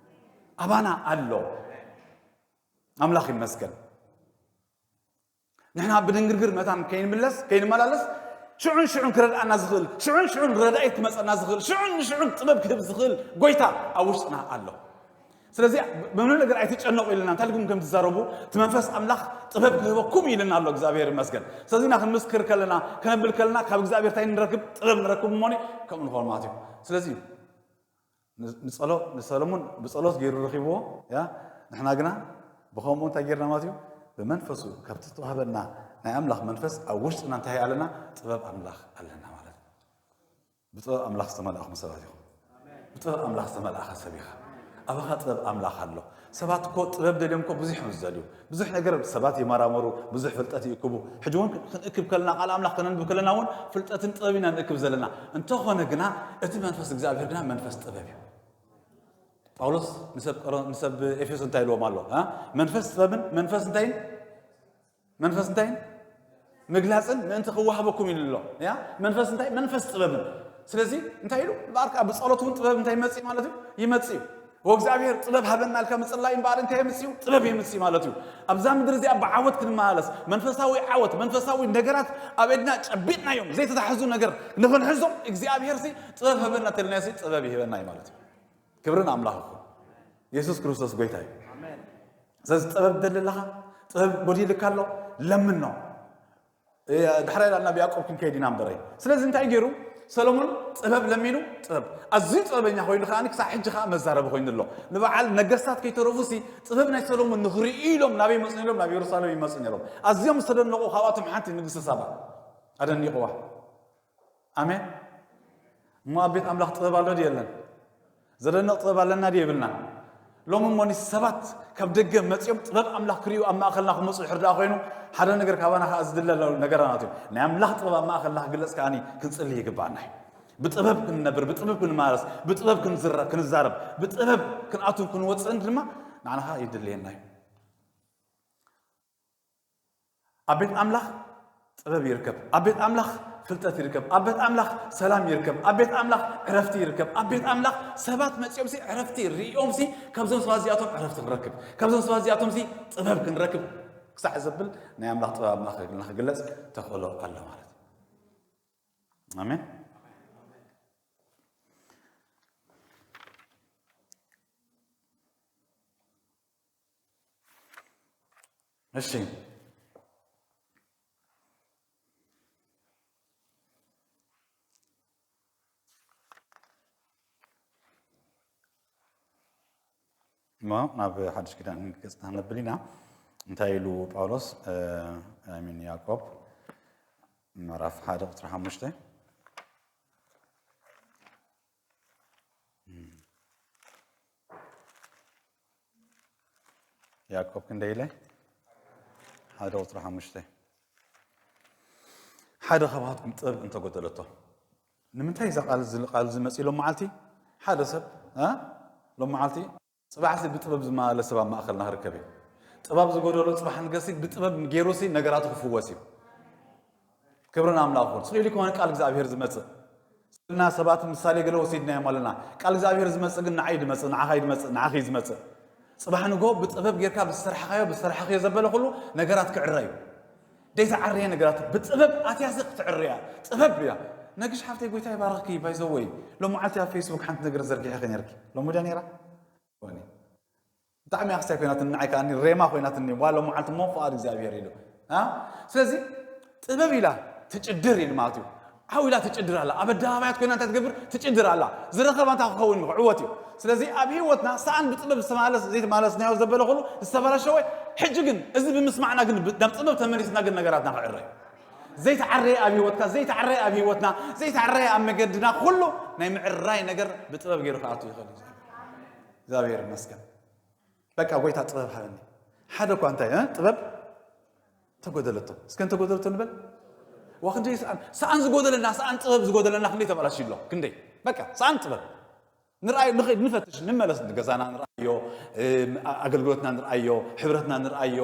ኣባና ኣሎ። ኣምላኽ ይመስገን። ንሕና ብድንግርግር መታን ከይንምለስ ከይንመላለስ ሽዑን ሽዑን ክረድኣና ዝኽእል ሽዑን ሽዑን ረዳኢት ክመፀና ዝኽእል ሽዑን ንሽዑን ጥበብ ክህብ ዝኽእል ጎይታ ኣብ ውሽጥና ኣሎ። ስለዚ ብምንም ነገር ኣይትጨነቑ ኢልና እንታይ ኢልኩም ከም ትዛረቡ እቲ መንፈስ ኣምላኽ ጥበብ ክህበኩም ኢልና ኣሎ እግዚኣብሔር ይመስገን። ስለዚ ና ክንምስክር ከለና ክነብል ከለና ካብ እግዚኣብሔር እንታይ ንረክብ ጥበብ ንረክብ እሞኒ ከምኡ ንኾን ማለት እዩ። ስለዚ ንጸሎ ንሰለሙን ብጸሎት ገይሩ ረኺብዎ ያ ንሕና ግና ብኸምኡ እንታይ ጌርና ማለት እዩ። ብመንፈሱ ካብቲ ዝተዋህበና ናይ ኣምላኽ መንፈስ ኣብ ውሽጥና እንታይ ኣለና? ጥበብ ኣምላኽ ኣለና ማለት እዩ። ብጥበብ ኣምላኽ ዝተመላእኹም ሰባት ኢኹም። ብጥበብ ኣምላኽ ዝተመላእኻ ሰብ ኢኻ። ኣባኻ ጥበብ ኣምላኽ ኣሎ። ሰባት እኮ ጥበብ ደልዮም እኮ ብዙሕ እዮም ዝደልዩ። ብዙሕ ነገር ሰባት ይመራመሩ፣ ብዙሕ ፍልጠት ይእክቡ። ሕጂ እውን ክንእክብ ከለና ቃል ኣምላኽ ከነንብብ ከለና እውን ፍልጠትን ጥበብ ኢና ንእክብ ዘለና። እንተኾነ ግና እቲ መንፈስ እግዚኣብሔር ግና መንፈስ ጥበብ እዩ። ጳውሎስ ንሰብ ኤፌሶ እንታይ ኢልዎም ኣሎ? መንፈስ ጥበብን መንፈስ እንታይን መንፈስ እንታይን ምግላፅን ምእንቲ ክዋሃበኩም ኢሉ ኣሎ። ያ መንፈስ እንታይ መንፈስ ጥበብን። ስለዚ እንታይ ኢሉ በኣርካ ብፀሎት እውን ጥበብ እንታይ ይመፅእ ማለት እዩ ይመፅእ እዩ። ወእግዚኣብሔር ጥበብ ሃበና ኢልካ ምፅላይ እምበኣር እንታይ የምፅኡ ጥበብ የምፅእ ማለት እዩ። ኣብዛ ምድሪ እዚኣ ብዓወት ክንመላለስ መንፈሳዊ ዓወት መንፈሳዊ ነገራት ኣብ ኤድና ጨቢጥናዮም ዘይተታሕዙ ነገር ንኽንሕዞም እግዚኣብሔር ሲ ጥበብ ሃበና ተልናዮ ሲ ጥበብ ይህበና እዩ ማለት እዩ። ክብርን ኣምላኽ ይኹን። የሱስ ክርስቶስ ጎይታ እዩ። ስለዚ ጥበብ ደሊ ኣለኻ? ጥበብ ጎዲልካ ኣሎ? ለምን ነው። ዳሕራይ ናብ ያዕቆብ ክንከይድ ኢና እምበረይ። ስለዚ እንታይ ገይሩ? ሰሎሞን ጥበብ ለሚኑ ጥበብ ኣዝዩ ጥበበኛ ኮይኑ ከዓ ክሳብ ሕጂ ከዓ መዛረቢ ኮይኑ ኣሎ። ንበዓል ነገስታት ከይተረፉ ሲ ጥበብ ናይ ሰሎሞን ንኽርእዩ ኢሎም ናበይ መፁ ነይሮም? ናብ የሩሳሌም ይመፁ ነይሮም። ኣዝዮም ዝተደነቑ ካብኣቶም ሓንቲ ንግስቲ ሳባ ኣደኒቕዋ። ኣሜን። እሞ ኣብ ቤት ኣምላኽ ጥበብ ኣሎ ድዩ የለን? ዘደንቕ ጥበብ ኣለና ድዩ የብልናን? ሎሚ እሞ ንሰባት ካብ ደገ መጺኦም ጥበብ ኣምላኽ ክርእዩ ኣብ ማእኸልና ክመጹ ድሕር ደኣ ኮይኑ ሓደ ነገር ካባና ከኣ ዝድለ ነገራናት እዩ። ናይ ኣምላኽ ጥበብ ኣብ ማእኸልና ክግለጽ ከኣኒ ክንጽሊ ይግባኣና እዩ። ብጥበብ ክንነብር፣ ብጥበብ ክንማረስ፣ ብጥበብ ክንዝረ- ክንዛረብ፣ ብጥበብ ክንኣቱን ክንወጽእን ድማ ንዓና ከኣ ይድልየና እዩ። ኣብ ቤት ኣምላኽ ጥበብ ይርከብ። ኣብ ቤት ኣምላኽ ፍልጠት ይርከብ። ኣብ ቤት ኣምላኽ ሰላም ይርከብ። ኣብ ቤት ኣምላኽ ዕረፍቲ ይርከብ። ኣብ ቤት ኣምላኽ ሰባት መጺኦም ሲ ዕረፍቲ ርእዮም ሲ ካብዞም ሰባት እዚኣቶም ዕረፍቲ ክንረክብ ካብዞም ሰባት እዚኣቶም ሲ ጥበብ ክንረክብ ክሳዕ ዘብል ናይ ኣምላኽ ጥበብ ኣብ ማእከልና ክግለጽ ተኽእሎ ኣሎ ማለት እዩ። ኣሜን። እሺ እሞ ናብ ሓድሽ ኪዳን ገጽና ነብል ኢና። እንታይ ኢሉ ጳውሎስ ሚን ያዕቆብ ምዕራፍ ሓደ ቁፅሪ ሓሙሽተ ያዕቆብ ክንደይ ኢለ ሓደ ቁፅሪ ሓሙሽተ ሓደ ካብኣትኩም ጥበብ እንተጎደለቶ ንምንታይ እዛ ቃል ቃል ዝመፅእ ሎም መዓልቲ ሓደ ሰብ ሎም መዓልቲ ፅባሕሲ ብጥበብ ዝመላለስ ሰብ ኣብ ማእኸልና ክርከብ እዩ። ጥበብ ዝጎደሎ ፅባሕ ንገሲ ብጥበብ ገይሩሲ ነገራቱ ክፍወስ እዩ። ክብርን ኣምላኽ ይኹን። ስቕ ኢሉ ይኮነ ቃል እግዚኣብሔር ዝመጽእ። እና ሰባት ምሳሌ ገለ ወሲድናዮም ኣለና። ቃል እግዚኣብሔር ዝመጽእ ግን ንዓይ ድመጽእ፣ ንዓኻ ድመጽእ፣ ንዓኺ ዝመጽእ። ጽባሕ ንጎ ብጥበብ ጌርካ ብዝሰርሓኻዮ፣ ብዝሰርሓኽዮ ዘበለ ኩሉ ነገራት ክዕረ እዩ። ደይተዓረየ ነገራት ብጥበብ ኣትያስ ክትዕርያ። ጥበብ እያ። ነግሽ ሓፍተይ ጎይታ ይባረኽኪ ባይዘወይ። ሎሚ መዓልቲ ኣብ ፌስቡክ ሓንቲ ነገር ዘርጊሐ ነርኪ። ሎሚ ድያ ነይራ? ወኒ። ብጣዕሚ ኣክሳይ ኮይናትኒ ንዓይ ከኣ ሬማ ኮይናትኒ ዋሎ መዓልቲ ሞ ፍቓድ እግዚኣብሔር ኢሉ። አ ስለዚ ጥበብ ኢላ ትጭድር ኢሉ ማለት እዩ። ዓው ኢላ ትጭድር ኣላ፣ ኣብ ኣደባባያት ኮይና እንታይ ትገብር ትጭድር ኣላ። ዝረኸባ እንታይ ክኸውን እዩ ክዕወት እዩ። ስለዚ ኣብ ህይወትና ሰኣን ብጥበብ ዝተማለስ ዘይተማለስናዮ ዘበለ ኩሉ ዝተበላሸወ። ሕጂ ግን እዚ ብምስማዕና ግን ናብ ጥበብ ተመሊስና ግን ነገራትና ክዕረ እዩ። ዘይተዓረየ ኣብ ህይወትካ ዘይተዓረየ ኣብ ህይወትና ዘይተዓረየ ኣብ መገድና ኩሉ ናይ ምዕራይ ነገር ብጥበብ ገይሩ ክኣቱ ይኽእል እዩ። እግዚኣብሔር ይመስገን። በቃ ጎይታ ጥበብ ሃበኒ። ሓደ እኳ እንታይ እ ጥበብ ተጎደለቶ እስከ እንተጎደለቶ ንበል። ዋ ክንደይ ሰኣን ሰኣን ዝጎደለና ሰኣን ጥበብ ዝጎደለና ክንደይ ተበላሽ ኣሎ ክንደይ በቃ ሰኣን ጥበብ ንርኣይ ንኸይድ ንፈትሽ ንመለስ ገዛና ንርኣዮ። ኣገልግሎትና ንርኣዮ። ሕብረትና ንርኣዮ።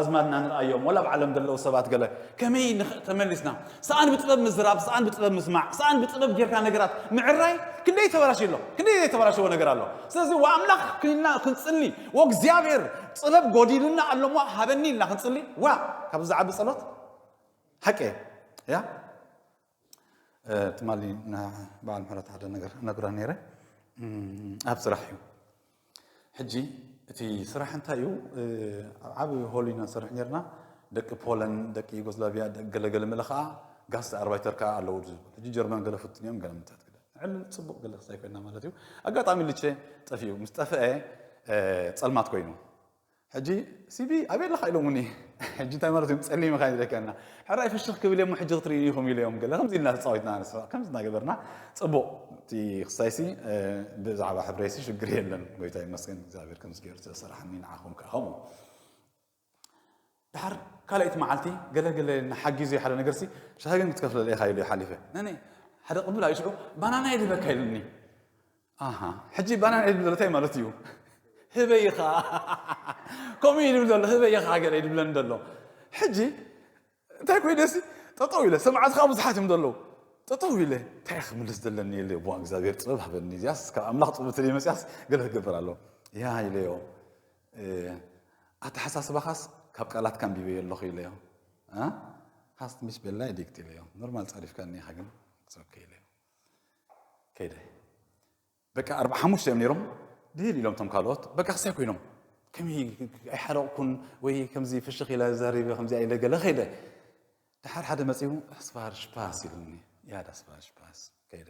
ኣዝማድና ንርኣዮም ወላ ኣብ ዓለም ዘለዉ ሰባት ገለ ከመይ ንኽ- ተመሊስና ሰኣን ብጥበብ ምዝራብ ሰኣን ብጥበብ ምስማዕ ሰኣን ብጥበብ ጌርካ ነገራት ምዕራይ ክንደይ ተበላሽ ኣሎ። ክንደይ ዘይተበላሸዎ ነገር ኣሎ። ስለዚ ዋ ኣምላኽ ክልና ክንፅሊ ወእግዚኣብሔር ጥበብ ጎዲሉና ኣሎሞ ሃበኒ ኢልና ክንፅሊ ዋ ካብዚ ዝዓቢ ፀሎት ሓቂ እያ። ትማሊ በዓል ምሕረት ሓደ ነገር ነግራ ነይረ ኣብ ስራሕ እዩ። ሕጂ እቲ ስራሕ እንታይ እዩ? ኣብ ዓብ ሆል ኢና ንሰርሕ ነርና። ደቂ ፖለን ደቂ ዩጎስላቪያ ገለገለ መለ ከዓ ጋስ ኣርባይተር ከዓ ኣለዉ ዝብል ሕጂ ጀርመን ገለ ፍትን እዮም ገለ ምንታት ግደ ዕል ፅቡቅ ገለ ክሳይ ኮይና ማለት እዩ። ኣጋጣሚ ልቼ ጠፊኡ ምስ ጠፍአ ፀልማት ኮይኑ ሕጂ ሲቢ ኣበይ ኣለኻ ኢሎምኒ። ሕጂ እንታይ ማለት እዮም ጸሊም ኢኻ ኢለካ እና ሕራይ ፍሽኽ ክብል እሞ ሕጂ ክትርእዩ ኢኹም ኢለዮም ገለ ከምዚ ኢልና ተጻዊትና ንስፋ ከምዚ እናገበርና ጽቡቕ እቲ ክሳይሲ ብዛዕባ ሕብረይሲ ሽግር የለን። ጎይታ ይመስገን እግዚኣብሔር ከምዚ ገይሩ ዝተሰራሕኒ ንዓኹም ከኣ ከምኡ። ድሓር ካልኣይቲ መዓልቲ ገለ ገለ ንሓጊዙ ሓደ ነገርሲ ሻሂ ግን ክትከፍለለ ኢኻ ኢሉ ሓሊፈ ነነ ሓደ ቅብል ኣይሽዑ ባናና ይድበካ ኢሉኒ። ኣሃ ሕጂ ባናና ይብል ዘሎ እንታይ ማለት እዩ? ህበይ ኢኻ ከምኡ እዩ ዝብል ዘሎ ህበይ ኢኻ ገለ ይድብለኒ ዘሎ። ሕጂ እንታይ ኮይነ ሲ ጠጠው ኢለ ሰማዕቲ ከዓ ብዙሓት እዮም ዘለዉ። ጠጠው ኢለ እንታይ ክምልስ ዘለኒ የለ ዋ እግዚኣብሔር ጥበብ ሃበኒ እዚያስ ካብ ኣምላኽ ጥበብ ተለይ መፅያስ ገለ ክገብር ኣሎ። ያ ኢለዮ ኣተሓሳስባኻስ ካብ ቃላት ካንቢበዮ ኣለኹ ኢለዮ። ካስ ትንሽ ቤላ ዲክት ኢለዮ ኖርማል ፃሪፍካ እኒኻ ግን ኦኬ ኢለዮ። ከይደ በቃ ኣርባዓ ሓሙሽተ እዮም ነይሮም ድህል ኢሎም ቶም ካልኦት በቃ ክሳይ ኮይኖም ከመይ ኣይሓረቕኩን ወይ ከምዚ ፍሽኽ ኢለ ዛሪበ ከምዚ ኢለ ገለ ከይደ ድሓር ሓደ መፂኡ ኣስፋር ሽፓስ ኢሉኒ። ያድ ኣስፋር ሽፓስ ከይደ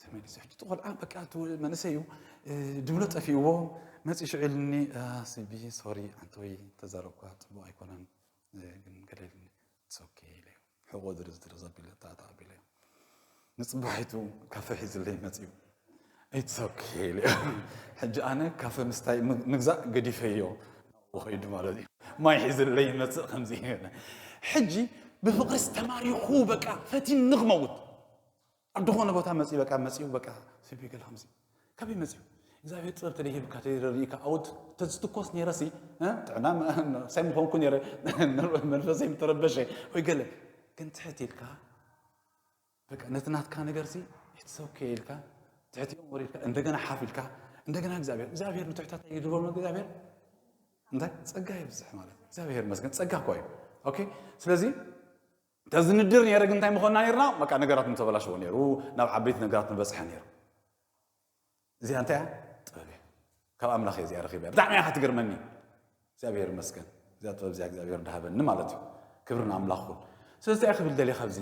ተመሊሱ ሕጂ እቲ ቆልዓ በቃ እቲ መንእሰይ እዩ ድብሎ ጠፊእዎ መፂ ሽዑ ኢሉኒ። ስቢ ሶሪ ኣንተ ወይ ተዛረብኳ ፅቡቅ ኣይኮነን ግን ገለ ኢሉኒ ኦኬ ኢለ ሕቆ ድርዝድር ዘቢለ ተኣቢለ ንፅባሒቱ ካፈ ሒዝለይ መፅዩ ኢትስ ኦኬ ኢለ ሕጂ ኣነ ካፈ ምስታይ ምግዛእ ገዲፈዮ ናብኡ ከይዱ ማለት እዩ። ማይ ሒዝለይ ይመፅእ ከምዚ ሕጂ ብፍቅርስ ተማሪኹ በቃ ፈቲኒ ክመውት ኣብ ዝኾነ ቦታ መፅዩ በቃ መፅዩ በቃ ስቢ ገለ ከምዚ ካበይ መፅዩ እግዚኣብሔር ጥበብ ተደይ ሂብካ ተደይ ረድኢካ ኣውት ተዝትኮስ ነይረሲ ጥዕና ሳይ ምኾንኩ ነይረ። መንፈሰይ ምተረበሸ ወይ ገለ ግን ትሕት ኢልካ በቃ ነቲ ናትካ ነገርሲ ኢትስ ኦኬ ኢልካ ትሕቲኦም ወሪድካ እንደገና ሓፍ ኢልካ እንደገና እግዚኣብሔር እግዚኣብሔር ንትሕታት ይድርቦም እግዚኣብሔር እንታይ ጸጋ ይብዝሕ ማለት እግዚኣብሔር መስገን ጸጋ እኮ እዩ። ኦኬ ስለዚ ተዝንድር ነይረ ግን እንታይ ምኾንና ነይርና በቃ ነገራት ምተበላሸዎ ነይሩ ናብ ዓበይቲ ነገራት ምበፅሐ ነይሩ። እዚኣ እንታይ እያ ጥበብ እያ ካብ ኣምላኽ እየ እዚኣ ረኺበ እያ ብጣዕሚ እያ ትገርመኒ። እግዚኣብሔር ይመስገን እዚኣ ጥበብ እዚኣ እግዚኣብሔር ድሃበኒ ማለት እዩ። ክብሪ ንኣምላኽ ኩን ስለዚ እንታይ ክብል ደልየ ካብዚ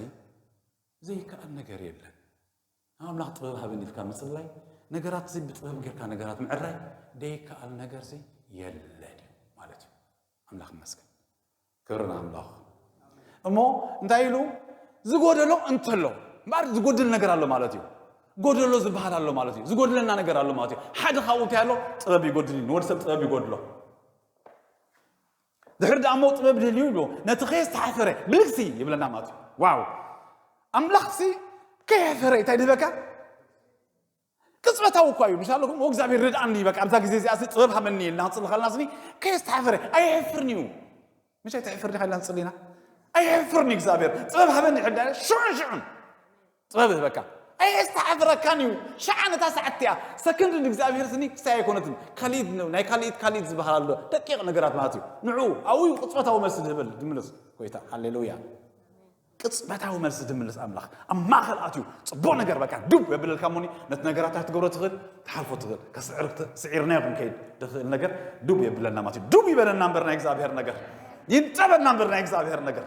ዘይከኣል ነገር የለን። ኣምላኽ ጥበብ ሃበኒ ኢልካ ምፅላይ ነገራት እዚ ብጥበብ ጌርካ ነገራት ምዕራይ ደይከኣል ነገር እዚ የለን እዩ ማለት እዩ። ኣምላኽ ይመስገን ክብሪ ንኣምላኽ። እሞ እንታይ ኢሉ ዝጎደሎ እንተሎ እምበኣር ዝጎድል ነገር ኣሎ ማለት እዩ። ጎደሎ ዝበሃል ኣሎ ማለት እዩ። ዝጎድለና ነገር ኣሎ ማለት እዩ። ሓደ ካብኡ እንታይ ኣሎ ጥበብ ይጎድል እዩ። ንወዲ ሰብ ጥበብ ይጎድሎ። ድሕሪ ደኣ እሞ ጥበብ ድልዩ ኢሉ ነቲ ከየስተሓፈረ ብልግሲ ይብለና ማለት እዩ። ዋው ኣምላኽሲ ከየፈረ እንታይ ድህበካ ቅፅበታዊ እኳ እዩ ምሻለኩም እግዚኣብሔር ርድኣኒ በቃ ኣብዛ ግዜ እዚኣ ጥበብ ሃበኒ ኢልና ክንፅሊ ከልና ስኒ ከየስተሓፈረ ኣየሕፍርን እዩ። ምሽ ኣይተሕፍርኒ ኢልና ንፅሊ ኢና ኣየሕፍርን እግዚኣብሔር ጥበብ ሃበኒ ሕዳ ሽዑን ሽዑን ጥበብ ይህበካ። ኣየስተሓፍረካን እዩ። ሸዓ ነታ ሰዓት እቲኣ ሰከንድ ንእግዚኣብሔር ስኒ ክሳይ ኣይኮነትን። ካልኢት ን-፣ ናይ ካልኢት ካልኢት ዝበሃል ኣሎ። ደቂቕ ነገራት ማለት እዩ። ንዑ ኣብኡ እዩ ቅጽበታዊ መልሲ ዝህበል፣ ዝምልስ ጎይታ። ሃሌሉያ። ቅጽበታዊ መልሲ ዝምልስ ኣምላኽ ኣብ ማእከል ኣትዩ ጽቡቕ ነገር በቃ ዱብ የብለልካ እሞኒ ነቲ ነገራት ትገብሮ ትኽእል፣ ትሓልፎ ትኽእል። ከስዕር-፣ ስዒርናዮ ክንከይድ ድኽእል ነገር ዱብ የብለና ማለት እዩ። ዱብ ይበለና እምበር ናይ እግዚኣብሔር ነገር፣ ይንጠበና እምበር ናይ እግዚኣብሔር ነገር።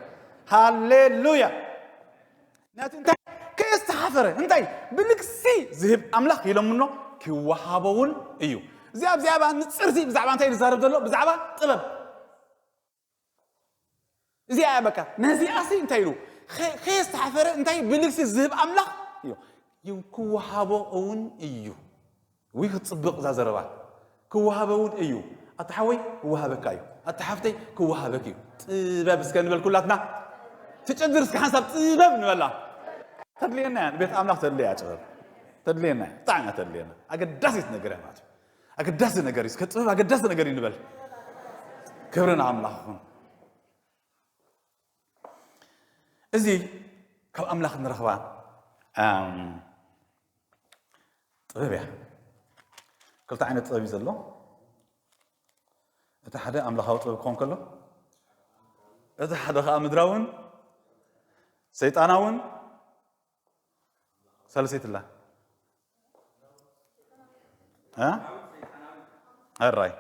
ሃሌሉያ። ነቲ እንታይ ከየስተሓፈረ እንታይ ብልግሲ ዝህብ ኣምላኽ ኢሎምኖ፣ ክወሃቦ እውን እዩ። እዚኣ ብዛዕባ ንጽርቲ ብዛዕባ እንታይ ዝዛረብ ዘሎ? ብዛዕባ ጥበብ። እዚኣ እያ በቃ። ነዚኣሲ እንታይ ኢሉ? ከ-፣ ከየስተሓፈረ እንታይ ብልግሲ ዝህብ ኣምላኽ እዩ። ይው-፣ ክወሃቦ እውን እዩ። ውይ ክትጽብቕ እዛ ዘረባ። ክወሃበ እውን እዩ። ኣታ ሓወይ ክወሃበካ እዩ። ኣታ ሓፍተይ ክወሃበክ እዩ። ጥበብ እስከ ንበል ኩላትና። ትጭድር እስከ ሓንሳብ ጥበብ ንበላ። ተድልየና እያ። ንቤት ኣምላኽ ተድልያ እያ ጥበብ። ተድልየና እያ። ብጣዕሚ እያ ተድልየና። ኣገዳሲት ነገር እያ ማለት እዩ። ኣገዳሲ ነገር እዩ። እስከ ጥበብ ኣገዳሲ ነገር እዩ ንበል። ክብሪ ንኣምላኽ ይኹን። እዚ ካብ ኣምላኽ ንረኽባ፣ ኣም፣ ጥበብ እያ። ክልተ ዓይነት ጥበብ እዩ ዘሎ። እቲ ሓደ ኣምላኻዊ ጥበብ ክኸውን ከሎ፣ እቲ ሓደ ኸዓ ምድራውን ሰይጣናውን። ሰለሰይትላ። እ? ሕራይ።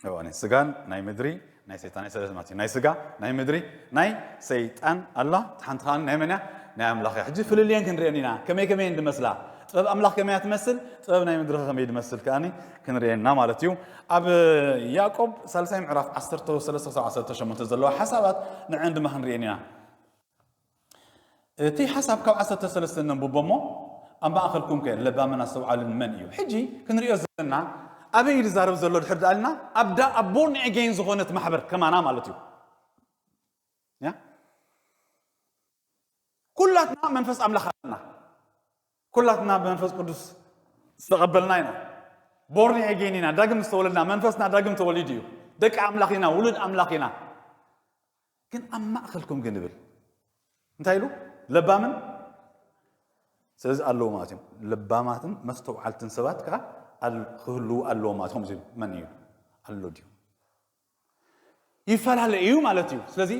እዋኒ፣ ስጋን ናይ ምድሪ፣ ናይ ሰይጣን፣ ናይ ሰለስተ ማለት እዩ። ናይ ስጋ፣ ናይ ምድሪ፣ ናይ ሰይጣን ኣላ፣ እቲ ሓንቲ ኸዓ ናይ መን እያ? ናይ ኣምላኽ እያ። ሕጂ ፍልልየን ክንሪአን ኢና። ከመይ ከመይ እየን ዝመስላ? ጥበብ ኣምላኽ ከመይ እያ ትመስል? ጥበብ ናይ ምድሪ ከመይ ዝመስል ከኣኒ ክንሪአን ኢና ማለት እዩ። ኣብ ያዕቆብ ሳልሳይ ምዕራፍ ዓሰርተ ሰለስተ ክሳብ ዓሰርተ ሸሞንተ ዘለዋ ሓሳባት ንዐን ድማ ክንሪአን ኢና። እቲ ሓሳብ ካብ ዓሰርተ ሰለስተ ነንብቦ እሞ፣ ኣብ ማእኸልኩም ከ ለባምን ኣስተውዓልን መን እዩ? ሕጂ ክንሪኦ ዘለና ኣበይ እዩ ዝዛረብ ዘሎ ድሕር ደኣልና፣ ኣብ ዳ-፣ ኣብ ቦርን ኤጌን ዝኾነት ማሕበር ከማና ማለት እዩ። ያ? ኩላትና መንፈስ ኣምላኽ ኣለና። ኩላትና ብመንፈስ ቅዱስ ዝተቐበልና ኢና። ቦርን ኤጌን ኢና፣ ዳግም ዝተወለድና፣ መንፈስና ዳግም ተወሊዱ እዩ። ደቂ ኣምላኽ ኢና፣ ውሉድ ኣምላኽ ኢና። ግን ኣብ ማእኸልኩም ግን ይብል። እንታይ ኢሉ? ለባምን። ስለዚ ኣለዉ ማለት እዮም። ለባማትን መስተውዓልትን ሰባት ከዓ ኣል-፣ ክህልዉ ኣለዎም ማለት እዮም። መን እዩ? ኣሎ ድዩ? ይፈላለ እዩ ማለት እዩ። ስለዚ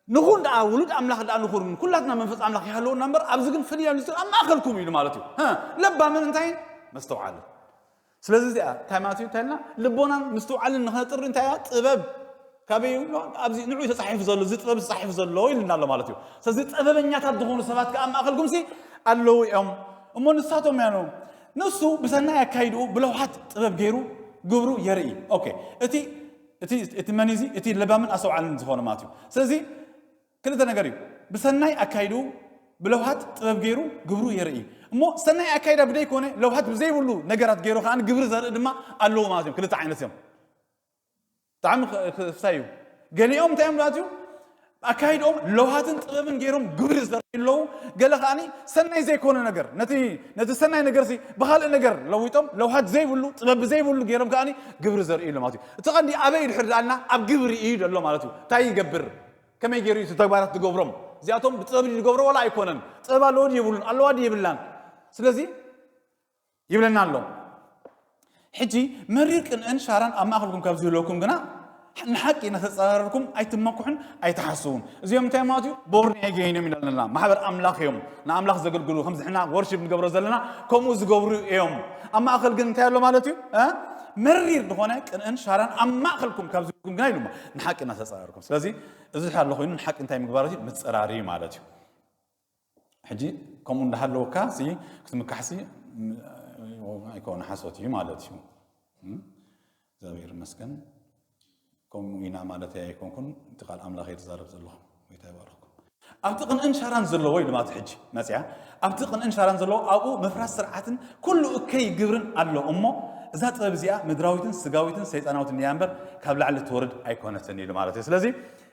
ንኹን ደኣ ውሉድ ኣምላኽ ደኣ ንኹን፣ ኩላትና መንፈስ ኣምላኽ ይሃለወና እምበር፣ ኣብዚ ግን ፍልይ ኢሉ ዝብል ኣብ ማእኸልኩም እዩ ማለት እዩ። ሀ፣ ለባምን እንታይ? መስተውዓልን። ስለዚ እዚኣ እንታይ ማለት እዩ? እንታይ ኢልና? ልቦናን ምስትውዓልን ንኸነጥሪ እንታይ እያ? ጥበብ ካበይ እዩ? ኣብዚ ንዑ ተጻሒፉ ዘሎ፣ እዚ ጥበብ ተጻሒፉ ዘሎ ኢልና ኣሎ ማለት እዩ። ስለዚ ጥበበኛታት ዝኾኑ ሰባት ከኣ ኣብ ማእኸልኩም ሲ ኣለዉ እዮም። እሞ ንሳቶም ያኑ፣ ንሱ ብሰናይ ኣካይድኡ ብለውሃት ጥበብ ገይሩ ግብሩ የርኢ። ኦኬ፣ እቲ፣ እቲ፣ እቲ መን እዩ እዚ? እቲ ለባምን ኣስተውዓልን ዝኾነ ማለት እዩ። ስለዚ ክልተ ነገር እዩ። ብሰናይ ኣካይድኡ ብለውሃት ጥበብ ገይሩ ግብሩ የርኢ። እሞ ሰናይ ኣካይዳ ብደይ ኮነ ለውሃት ብዘይብሉ ነገራት ገይሩ ከኣ ግብሪ ዘርኢ ድማ ኣለዎ ማለት እዮም። ክልተ ዓይነት እዮም። ብጣዕሚ ክ-፣ ክፍሳይ እዩ። ገሊኦም እንታይ እዮም ማለት እዩ? ኣካይድኦም ለውሃትን ጥበብን ገይሮም ግብሪ ዘርእዩ ኣለዉ። ገለ ከኣኒ ሰናይ ዘይኮነ ነገር፣ ነቲ፣ ነቲ ሰናይ ነገርሲ ብኻልእ ነገር ለዊጦም ለውሃት ዘይብሉ፣ ጥበብ ዘይብሉ ገይሮም ከኣኒ ግብሪ ዘርእዩ ኣለዉ ማለት እዩ። እቲ ቀንዲ ኣበይ ድሕር ደኣልና ኣብ ግብሪ እዩ ዘሎ ማለት እዩ። እንታይ ይገብር? ከመይ ገይሩ እዩ እቲ ተግባራት ዝገብሮም? እዚኣቶም ብጥበብ ድዩ ዝገብሮ ዋላ ኣይኮነን? ጥበብ ኣለዎ ድዩ የብሉን? ኣለዋ ድዩ የብላን? ስለዚ ይብለና ኣሎ። ሕጂ መሪር ቅንእን ሻራን ኣብ ማእከልኩም ካብ ዝህልወኩም ግና ንሓቂ እናተጻረርኩም ኣይትመኩሑን ኣይትሓስዉን። እዚኦም እንታይ ማለት እዩ? ቦርን ኤጌን እዮም ኢለና። ማሕበር ኣምላኽ እዮም። ንኣምላኽ ዘገልግሉ፣ ከምዚ ሕና ወርሺፕ ንገብሮ ዘለና ከምኡ ዝገብሩ እዮም። ኣብ ማእከል ግን እንታይ ኣሎ ማለት እዩ? እ? መሪር ዝኾነ ቅንእን ሻራን ኣብ ማእከልኩም ካብ ዝህልወኩም ግና ኢሉ እሞ ንሓቂ እናተጻረርኩም። ስለዚ እዚ ኣሎ ኮይኑ ንሓቂ እንታይ ምግባር እዩ? ምጽራር እዩ ማለት እዩ። ሕጂ ከምኡ እንዳሃለወካ ሲ ክትምካሕሲ ም-፣ ኣይኮነ ሓሶት እዩ ማለት እዩ። እም? እግዚኣብሔር ይመስገን። ከምኡ ኢና ማለት ኣይኮንኩን፣ እቲ ቃል ኣምላኽ እየ ዝዛረብ ዘለኹ። ጎይታ ይባርኽኩም። ኣብቲ ቅንእን ሻራን ዘለዎ ኢሉ ማለት ሕጂ መጽያ፣ ኣብቲ ቅንእን ሻራን ዘለዎ ኣብኡ ምፍራስ ስርዓትን ኩሉ እከይ ግብርን ኣሎ እሞ፣ እዛ ጥበብ እዚኣ ምድራዊትን ስጋዊትን ሰይጣናዊትን እያ እምበር ካብ ላዕሊ ትወርድ ኣይኮነትን ኢሉ ማለት እዩ። ስለዚ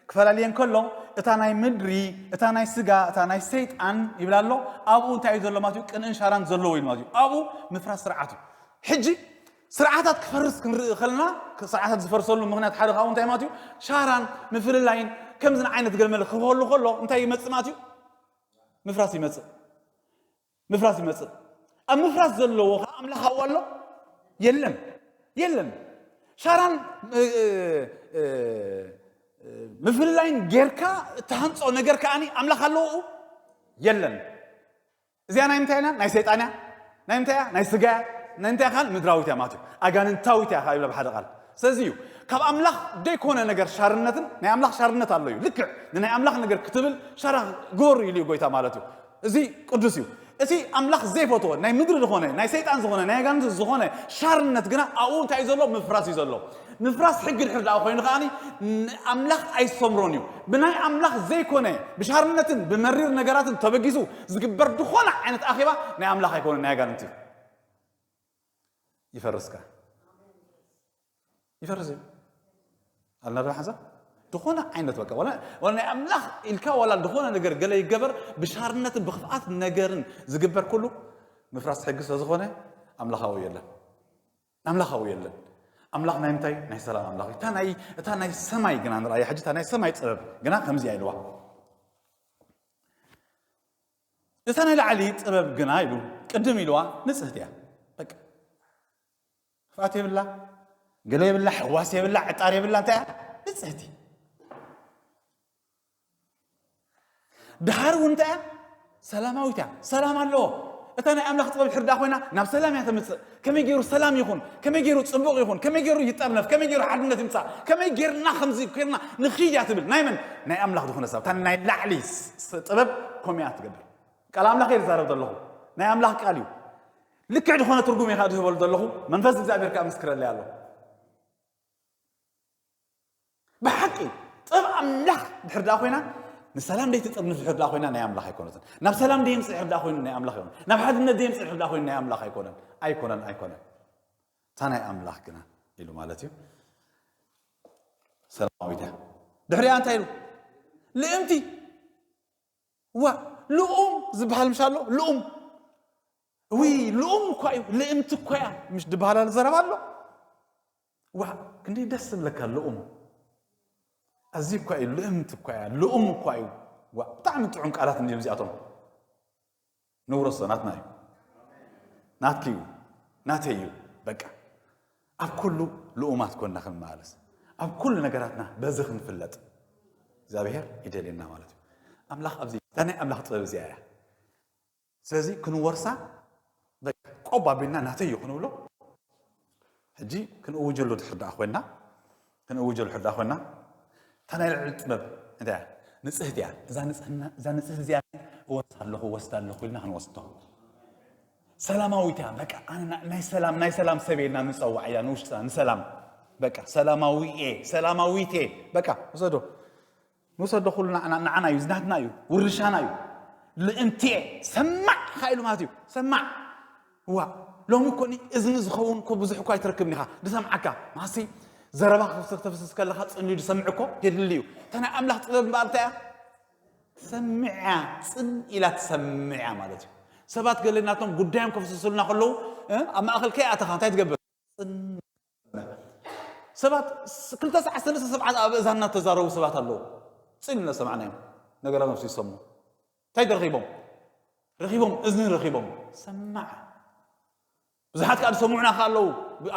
ክፈላልየን ከሎ እታ ናይ ምድሪ፣ እታ ናይ ስጋ፣ እታ ናይ ሰይጣን ይብል ኣሎ። ኣብኡ እንታይ እዩ ዘሎ ማለት እዩ? ቅንእን ሻራን ዘለዎ ኢሉ ማለት እዩ። ኣብኡ ምፍራስ ስርዓት እዩ። ሕጂ ስርዓታት ክፈርስ ክንርኢ ከለና፣ ስርዓታት ዝፈርሰሉ ምኽንያት ሓደ ካብኡ እንታይ ማለት እዩ? ሻራን ምፍልላይን ከምዚ ዓይነት ገልመለ ክህሉ ከሎ እንታይ ይመጽእ ማለት እዩ? ምፍራስ ይመጽእ። ምፍራስ ይመጽእ። ኣብ ምፍራስ ዘለዎ ከዓ ኣምላኽ ኣብኡ ኣሎ? የለን። የለን። ሻራን ምፍልላይን ጌርካ እትሃንጾ ነገር ከዓኒ ኣምላኽ ኣለዎ? የለን። እዚኣ ናይ ምንታይ ኢና? ናይ ሰይጣን እያ። ናይ ምንታይ እያ? ናይ ስጋ እያ። ናይ ምንታይ እያ? ምድራዊት እያ ማለት እዩ። ኣጋንንታዊት እያ ካብ ይብለ ብሓደ ቃል። ስለዚ እዩ ካብ ኣምላኽ ደይኮነ ነገር ሻርነትን፣ ናይ ኣምላኽ ሻርነት ኣሎ እዩ። ልክዕ ንናይ ኣምላኽ ነገር ክትብል ሻራ ግበሩ ኢሉ እዩ ጎይታ ማለት እዩ። እዚ ቅዱስ እዩ። እቲ ኣምላኽ ዘይፈትዎ ናይ ምድሪ ዝኾነ ናይ ሰይጣን ዝኾነ ናይ ኣጋንንት ዝኾነ ሻርነት ግና ኣብኡ እንታይ እዩ ዘሎ? ምፍራስ እዩ ዘሎ። ምፍራስ ሕጊ ድሕር ደኣ ኮይኑ ከዓኒ ኣምላኽ ኣይሰምሮን እዩ። ብናይ ኣምላኽ ዘይኮነ ብሻርነትን ብመሪር ነገራትን ተበጊሱ ዝግበር ዝኾነ ዓይነት ኣኼባ ናይ ኣምላኽ ኣይኮነን፣ ናይ ኣጋንንት እዩ። ይፈርስካ ይፈርስ እዩ ኣልና ዶ ሓንሳብ ዝኾነ ዓይነት በቃ ዋላ ናይ ኣምላኽ ኢልካ ዋላ ዝኾነ ነገር ገለ ይገበር ብሻርነትን ብክፍኣት ነገርን ዝግበር ኩሉ ምፍራስ ሕጊ ስለዝኾነ ኣምላኻዊ የለን። ኣምላኻዊ የለን። ኣምላኽ ናይ ምንታይ? ናይ ሰላም ኣምላኽ እዩ። እታ ናይ እታ ናይ ሰማይ ግና ንርኣያ ሕጂ እታ ናይ ሰማይ ጥበብ ግና ከምዚኣ ኢልዋ። እታ ናይ ላዕሊ ጥበብ ግና ኢሉ ቅድም ኢልዋ ንጽህቲ እያ። በቃ ክፍኣት የብላ፣ ገለ የብላ፣ ሕዋስ የብላ፣ ዕጣር የብላ። እንታይ እያ? ንጽህቲ። ድሓር እውን እንታይ እያ? ሰላማዊት እያ። ሰላም ኣለዎ። እታ ናይ ኣምላኽ ጥበብ ድሕር ደኣ ኮይና ናብ ሰላም እያ ተምጽእ። ከመይ ገይሩ ሰላም ይኹን፣ ከመይ ገይሩ ጽቡቕ ይኹን፣ ከመይ ገይሩ ይጠርነፍ፣ ከመይ ገይሩ ሓድነት ይምጻእ፣ ከመይ ገይርና ከምዚ ገይርና ንኽይድ እያ ትብል። ናይ መን? ናይ ኣምላኽ ዝኾነ ሰብ። እታ ናይ ላዕሊ ስ- ስ- ጥበብ ከምኡ እያ ትገብር። ቃል ኣምላኽ እየ ዝዛረብ ዘለኹ። ናይ ኣምላኽ ቃል እዩ። ልክዕ ዝኾነ ትርጉም እየ ዝህበሉ ዘለኹ። መንፈስ እግዚኣብሔር ከኣ ምስክረለይ ኣሎ። ብሓቂ ጥበብ ኣምላኽ ድሕር ደኣ ኮይና ንሰላም ደይትጥርንፍ ድሕር ደኣ ኮይና ናይ ኣምላኽ ኣይኮነትን። ናብ ሰላም ደየምጽእ ድሕር ደኣ ኮይኑ ናይ ኣምላኽ ኣይኮነን። ናብ ሓድነት ደየምጽእ ድሕር ደኣ ኮይኑ ናይ ኣምላኽ ኣይኮነን። ኣይኮነን ኣይኮነን። እታ ናይ ኣምላኽ ግና ኢሉ ማለት እዩ። ሰላማዊት እያ። ድሕሪኣ እንታይ ኢሉ? ልእምቲ ዋ ልኡም ዝበሃል ምሽ ኣሎ ልኡም ዊ ልኡም እኳ እዩ ልእምቲ እኳ እያ ምሽ ዝበሃል ኣሎ ዘረባ ኣሎ። ዋ ክንደይ ደስ ዝብለካ ልኡም ኣዝዩ እኳ እዩ ልእምቲ እኳ እያ ልኡም እኳ እዩ። ዋ ብጣዕሚ ጥዑም ቃላት እንዲዮም እዚኣቶም። ንውረሶ ናትና እዩ ናትኪ እዩ ናተይ እዩ። በቃ ኣብ ኩሉ ልኡማት ኮንና ክንመላለስ ኣብ ኩሉ ነገራትና በዚ ክንፍለጥ እግዚኣብሔር ይደልየና ማለት እዩ። ኣምላኽ ኣብዚ እታ ናይ ኣምላኽ ጥበብ እዚኣ እያ። ስለዚ ክንወርሳ በቃ ቆብ ኣቢልና ናተይ እዩ ክንብሎ። ሕጂ ክንእውጀሉ ድሕር ደኣ ኮይና ክንእውጀሉ ድሕር ደኣ ኮይና እታ ናይ ልዕሊ ጥበብ እንታይ እያ? ንጽህቲ እያ። እዛ ንጽህና እዛ ንጽህቲ እዚኣ እወርሳ ኣለኹ ወስዳ ኣለኹ ኢልና ክንወስዶ ሰላማዊት እያ። በቃ ኣነ ና- ናይ ሰላም ናይ ሰላም ሰብ ኢልና ንጸዋዕ እያ ንውሽጥና ንሰላም በቃ ሰላማዊ እየ ሰላማዊት እየ በቃ ውሰዶ ንውሰዶ ኩሉ ንዓና ንዓና እዩ ዝናትና እዩ ውርሻና እዩ። ልእምቲ እየ ሰማዕ ካ ኢሉ ማለት እዩ ሰማዕ ዋ ሎሚ እኮ እዝኒ ዝኸውን እኮ ብዙሕ እኮ ኣይትረክብን ኢኻ ድሰምዓካ ማሲ ዘረባ ክፍስስ ከለኻ ጽን ኢሉ ዝሰምዕ እኮ የድሊ እዩ። እታ ናይ ኣምላኽ ጥበብ እምበኣር እንታይ እያ? ትሰምዕ እያ። ጽን ኢላ ትሰምዕ እያ ማለት እዩ። ሰባት ገለ ናቶም ጉዳዮም ከፍስሱልና ከለዉ እ፣ ኣብ ማእኸል ከይኣተኻ እንታይ ትገብር? ጽን ሰባት ስ- ክልተ ሰዓት ሰለስተ ሰብዓት ኣብ እዛና ተዛረቡ ሰባት ኣለዉ። ጽን ኢልና ሰማዕናዮም። ነገራት ነፍሲ ይሰሙ። እንታይ ረኺቦም? ረኺቦም እዝኒ ረኺቦም ሰማዕ ብዙሓት ከዓ ዝሰምዑና ከዓ ኣለዉ።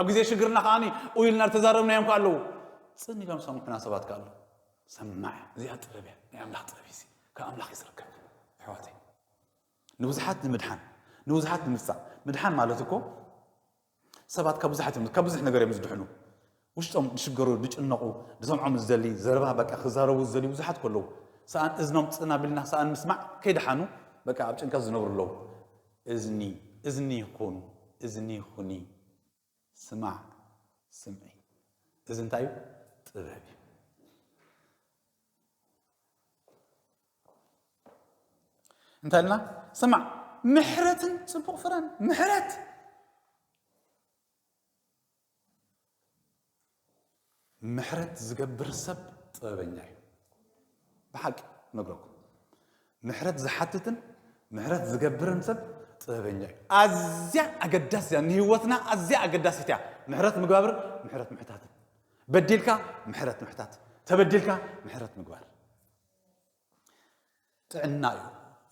ኣብ ግዜ ሽግርና ከዓ ኡይ ኢልና ዝተዛረብናዮም ከዓ ኣለዉ። ጽን ኢሎም ዝሰምዑና ሰባት ከዓ ኣለዉ። ሰማዕ እዚኣ ጥበብ እያ። ናይ ኣምላኽ ጥበብ እዩ። ካብ ኣምላኽ እዩ ዝርከብ። ኣሕዋተይ ንብዙሓት ንምድሓን ንብዙሓት ንምሳእ ምድሓን ማለት እኮ ሰባት ካብ ብዙሓት እዮም ካብ ብዙሕ ነገር እዮም ዝድሕኑ። ውሽጦም ዝሽገሩ ዝጭነቑ ዝሰምዖም ዝደሊ ዘረባ በቃ ክዛረቡ ዝደልዩ ብዙሓት ከለዉ ሰኣን እዝኖም ጽን ኣቢልና ሰኣን ምስማዕ ከይደሓኑ በቃ ኣብ ጭንቀት ዝነብሩ ኣለዉ። እዝኒ እዝኒ ይኹን እዝኒ ይኹኒ ስማዕ ስምዒ እዚ እንታይ እዩ ጥበብ እዩ። እንታይ ኢልና ስማዕ ምሕረትን ጽቡቕ ፍረን ምሕረት ምሕረት ዝገብር ሰብ ጥበበኛ እዩ። ብሓቂ ነግረኩም ምሕረት ዝሓትትን ምሕረት ዝገብርን ሰብ ጥበበኛ እዩ። ኣዝያ ኣገዳሲ እያ ንህይወትና ኣዝያ ኣገዳሲት እያ። ምሕረት ምግባብር ምሕረት ምሕታትን በዲልካ ምሕረት ምሕታት ተበዲልካ ምሕረት ምግባር ጥዕና እዩ፣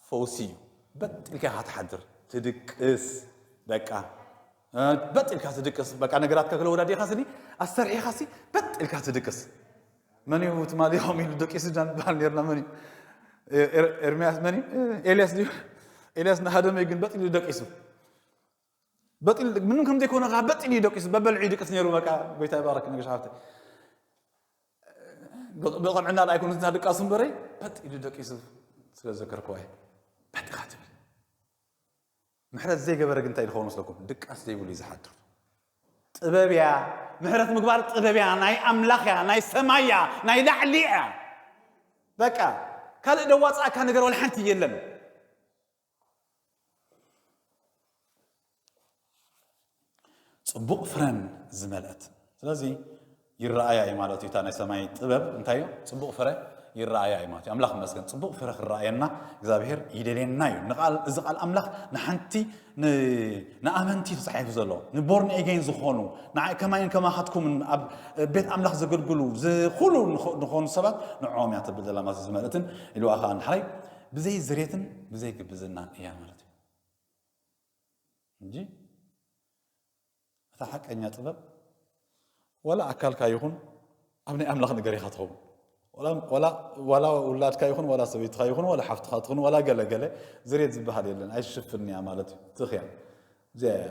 ፈውሲ እዩ። በጥ ኢልካ ኢኻ ትሓድር፣ ትድቅስ፣ በቃ፣ እ፣ በጥ ኢልካ ትድቅስ። በቃ፣ ነገራትካ ክለ ወዳዲእካ ስኒ ኣሰርሒኻ ሲ በጥ ኢልካ ትድቅስ። መን እዩ ትማሊ ከምኡ ኢሉ ደቂሱ ዳን በሃል ነርና? መን እዩ? ኤ-፣ ኤር-፣ ኤርምያስ መን እዩ? ኤልያስ ድዩ? ኤልያስ እናሃደመ እዩ፣ ግን በጥ ኢሉ ደቂሱ። በጥ ኢሉ፣ ምንም ከም ዘይኮነ ከኣ በጥ ኢሉ እዩ ደቂሱ። በበልዑ ይድቅስ ነይሩ። በቃ፣ ጎይታ ይባረክ፣ ነግሽ ሓፍተይ። ብ-፣ ብቕንዕና ዳኣ ኣይኮነን እታ ድቃሱ እምበረይ፣ በጥ ኢሉ ደቂሱ ስለ ዘከርክዋ እየ። በጥ ኢኻ ትብል። ምሕረት ዘይገበረ ግን እንታይ ዝኸውን መስለኩም? ድቃስ ዘይብሉ እዩ ዝሓድር። ጥበብ እያ። ምሕረት ምግባር ጥበብ እያ። ናይ ኣምላኽ እያ። ናይ ሰማይ እያ። ናይ ላዕሊ እያ። በቃ፣ ካልእ ደዋፅኣካ ነገር ወላ ሓንቲ የለን። ጽቡቕ ፍረን ዝመልአት። ስለዚ ይረኣያ እዩ ማለት እዩ። እታ ናይ ሰማይ ጥበብ እንታይ እዩ? ጽቡቕ ፍረ ይረኣያ እዩ ማለት እዩ። ኣምላኽ ይመስገን። ጽቡቕ ፍረ ክረኣየና እግዚኣብሔር ይደልየና እዩ። ንቓል፣ እዚ ቃል ኣምላኽ ንሓንቲ ን-፣ ንኣመንቲ ተጻሒፉ ዘሎ፣ ንቦርን ኤጌን ዝኾኑ፣ ንዓይ ከማይን ከማኻትኩምን ኣብ ቤት ኣምላኽ ዘገልግሉ ዝኹሉ ንኾ-፣ ንኾኑ ሰባት ንዕኦም እያ ትብል ዘላ ማለት እዩ። ዝመልእትን ኢልዋ ከኣ ንሓይ ብዘይ ዝሬትን ብዘይ ግብዝናን እያ ማለት እዩ። እንጂ እታ ሓቀኛ ጥበብ ዋላ ኣካልካ ይኹን ኣብ ናይ ኣምላኽ ነገር ኢኻ ትኸውን። ዋላ፣ ዋላ፣ ዋላ ውላድካ ይኹን፣ ዋላ ሰበይትኻ ይኹን፣ ዋላ ሓፍትኻ ትኹን፣ ዋላ ገለ ገለ ዝሬት ዝበሃል የለን። ኣይሽፍን እያ ማለት እዩ። ትኽያ። እዚኣ እያ።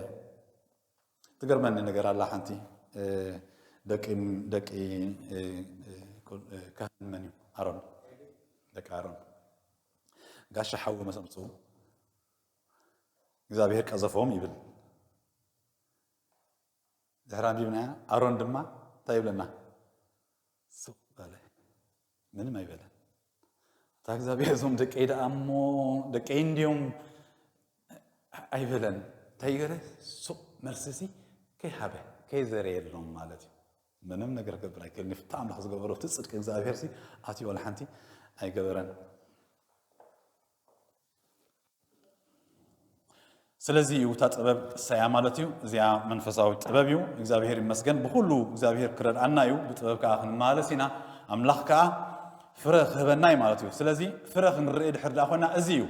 ትገርመኒ ነገር ኣላ ሓንቲ፣ እ፣ ደቂ፣ ደቂ፣ እ፣ እ፣ እ፣ ካህን መን እዩ? ኣሮን። ደቂ ኣሮን። ጋሻ ሓዊ መስ ኣምጽኡ? እግዚኣብሔር ቀዘፎም ይብል። ድሕሪ ኣንቢብናያ፣ ኣሮን ድማ እንታይ ይብለና? ስቕ በለ። ምንም ኣይበለን። እታ እግዚኣብሔር፣ "እዞም ደቀይ ደኣ እሞ ደቀይ እንድዮም?" ኣይበለን። እንታይ ገለ? ስቕ መልስሲ ከይሃበ፣ ከይዘረየሎም ማለት እዩ። ምንም ነገር ክገብር ኣይክእልን እዩ። ፍታ ኣምላኽ ዝገበሮ እቲ ጽድቂ እግዚኣብሔር ሲ ኣትዩ ዋላ ሓንቲ ኣይገበረን። ስለዚ እዩ እታ ጥበብ እሰያ ማለት እዩ። እዚኣ መንፈሳዊ ጥበብ እዩ። እግዚኣብሔር ይመስገን። ብኹሉ እግዚኣብሔር ክረድኣና እዩ። ብጥበብ ከኣ ክንመላለስ ኢና። ኣምላኽ ከኣ ፍረ ክህበና እዩ ማለት እዩ። ስለዚ ፍረ ክንርኢ ድሕር ደኣ ኮይና እዚ እዩ።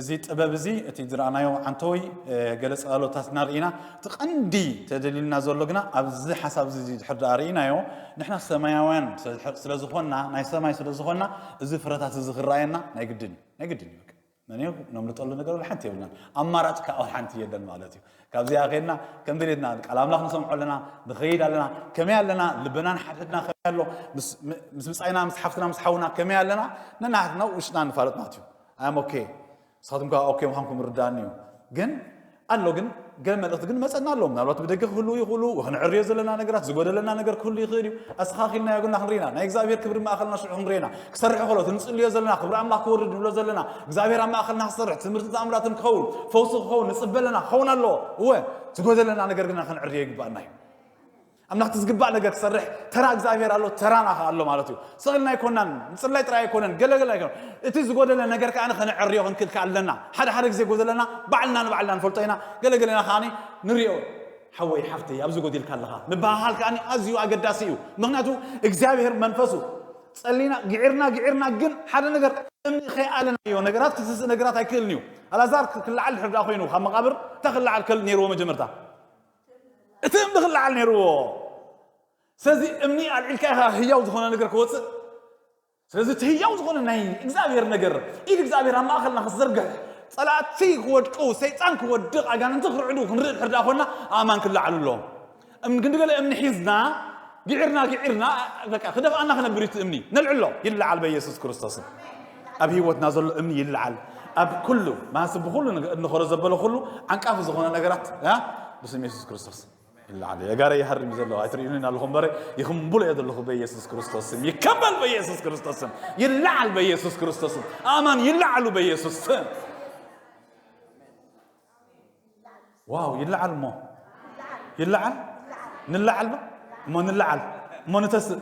እዚ ጥበብ እዚ፣ እቲ ዝረኣናዮ ዓንተወይ፣ እ፣ ገለ ጸላሎታት ኢና ርኢና። እቲ ቀንዲ ተደልዩልና ዘሎ ግና ኣብዚ ሓሳብ እዚ ድሕር ደኣ ርኢናዮ፣ ንሕና ሰማያውያን ስለ፣ ስለ ዝኾንና፣ ናይ ሰማይ ስለ ዝኾንና፣ እዚ ፍረታት እዚ ክረኣየና ናይ ግድን እዩ። ናይ ግድን እዩ በቃ። መን እዩ ነምልጠሉ ነገር ወላ ሓንቲ የብልናን። ኣማራጭ ከኣ ወላ ሓንቲ የለን ማለት እዩ። ካብዚኣ ከድና ከም ድሌትና ቃል ኣምላኽ ንሰምዖ ኣለና፣ ንኸይድ ኣለና፣ ከመይ ኣለና፣ ልብና ንሓድሕድና ከመይ ኣሎ፣ ምስ፣ ም-፣ ምስ ብጻይና፣ ምስ ሓፍትና፣ ምስ ሓውና ከመይ ኣለና፣ ነናሕትና ውሽጥና ንፋለጥ ማለት እዩ። ኣም ኦኬ። ንስኻትኩም ከኣ ኦኬ ምዃንኩም ርዳእኒ እዩ። ግን ኣሎ፣ ግን ገለ መልእኽቲ ግን መጸና ኣሎ። ምናልባት ብደገ ክህልዉ ይኽእሉ፣ ክንዕርዮ ዘለና ነገራት፣ ዝጎደለና ነገር ክህሉ ይኽእል እዩ። ኣስተኻኺልና ያጉና ክንርኢና፣ ናይ እግዚኣብሔር ክብሪ ማእኸልና ሽዑ ክንርኢና፣ ክሰርሕ ከሎ፣ እቲ ንጽልዮ ዘለና፣ ክብሪ ኣምላኽ ክወርድ ንብሎ ዘለና፣ እግዚኣብሔር ኣብ ማእኸልና ክሰርሕ፣ ትምህርቲ ተኣምራትን ክኸውን፣ ፈውሲ ክኸውን ንጽበ ኣለና፣ ክኸውን ኣለዎ። እወ፣ ዝጎደለና ነገር ግና ክንዕርዮ ይግባኣና እዩ። ኣምላኽ እቲ ዝግባእ ነገር ክሰርሕ ተራ እግዚኣብሔር ኣሎ፣ ተራና ከኣ ኣሎ ማለት እዩ። ስቕ ኢልና ኣይኮናን፣ ምጽላይ ጥራይ ኣይኮነን፣ ገለገለ ኣይኮነን። እቲ ዝጎደለ ነገር ከኣ ከነዕርዮ ክንክእል ከኣ ኣለና። ሓደ ሓደ ግዜ ጎደለና ባዕልና ንባዕልና ንፈልጦ ኢና፣ ገለገለና ከኣ ንሪኦ። ሓወይ ሓፍተይ፣ ኣብዚ ጎዲልካ ኣለኻ ምበሃሃል ከኣ ኣዝዩ ኣገዳሲ እዩ። ምኽንያቱ እግዚኣብሔር መንፈሱ ጸሊና፣ ግዒርና፣ ግዒርና ግን ሓደ ነገር እምኒ ከይኣለናዮ ነገራት ክትስእ ነገራት ኣይክእልን እዩ። ኣልኣዛር ክልዓል ድሕር ደኣ ኮይኑ ካብ መቓብር እንታይ ክልዓል ከል-፣ ነይርዎ መጀመርታ? እቲ እምኒ ክልዓል ነይርዎ። ስለዚ እምኒ ኣልዒልካ ኢኻ ህያው ዝኾነ ነገር ክወፅእ። ስለዚ እቲ ህያው ዝኾነ ናይ እግዚኣብሔር ነገር ኢድ እግዚኣብሔር ኣብ ማእኸልና ክትዘርግሕ፣ ጸላእቲ ክወድቁ፣ ሰይጣን ክወድቕ፣ ኣጋንንቲ ክርዕዱ ክንርኢ ድሕር ደኣ ኮንና ኣእማን ክለዓሉ ኣለዎም። እም-፣ ክንዲ ገለ እምኒ ሒዝና፣ ግዒርና፣ ግዒርና፣ በቃ ክደፍኣና ክነብር እዩ እቲ እምኒ። ነልዕሎ፣ ይለዓል በኢየሱስ ክርስቶስም። ኣብ ህይወትና ዘሎ እምኒ ይለዓል። ኣብ ኩሉ፣ ማስ ብኹሉ ንግ-፣ እንኾሮ ዘበለ ኩሉ ዓንቃፊ ዝኾነ ነገራት፣ እ፣ ብስም የሱስ ክርስቶስ ይለዓል። የጋረ ይሃርም ዘሎ፣ ኣይትርእዩኒ ኣለኹም በረ፣ ይኽምብሎ እየ ዘለኹ በኢየሱስ ክርስቶስም። ይከበል በኢየሱስ ክርስቶስም። ይለዓል በኢየሱስ ክርስቶስም። ኣማን ይለዓሉ በኢየሱስ ስም። ዋው፣ ይለዓል እሞ። ይለዓል? ንለዓል ዶ? እሞ ንለዓል። እሞ ንተስእ።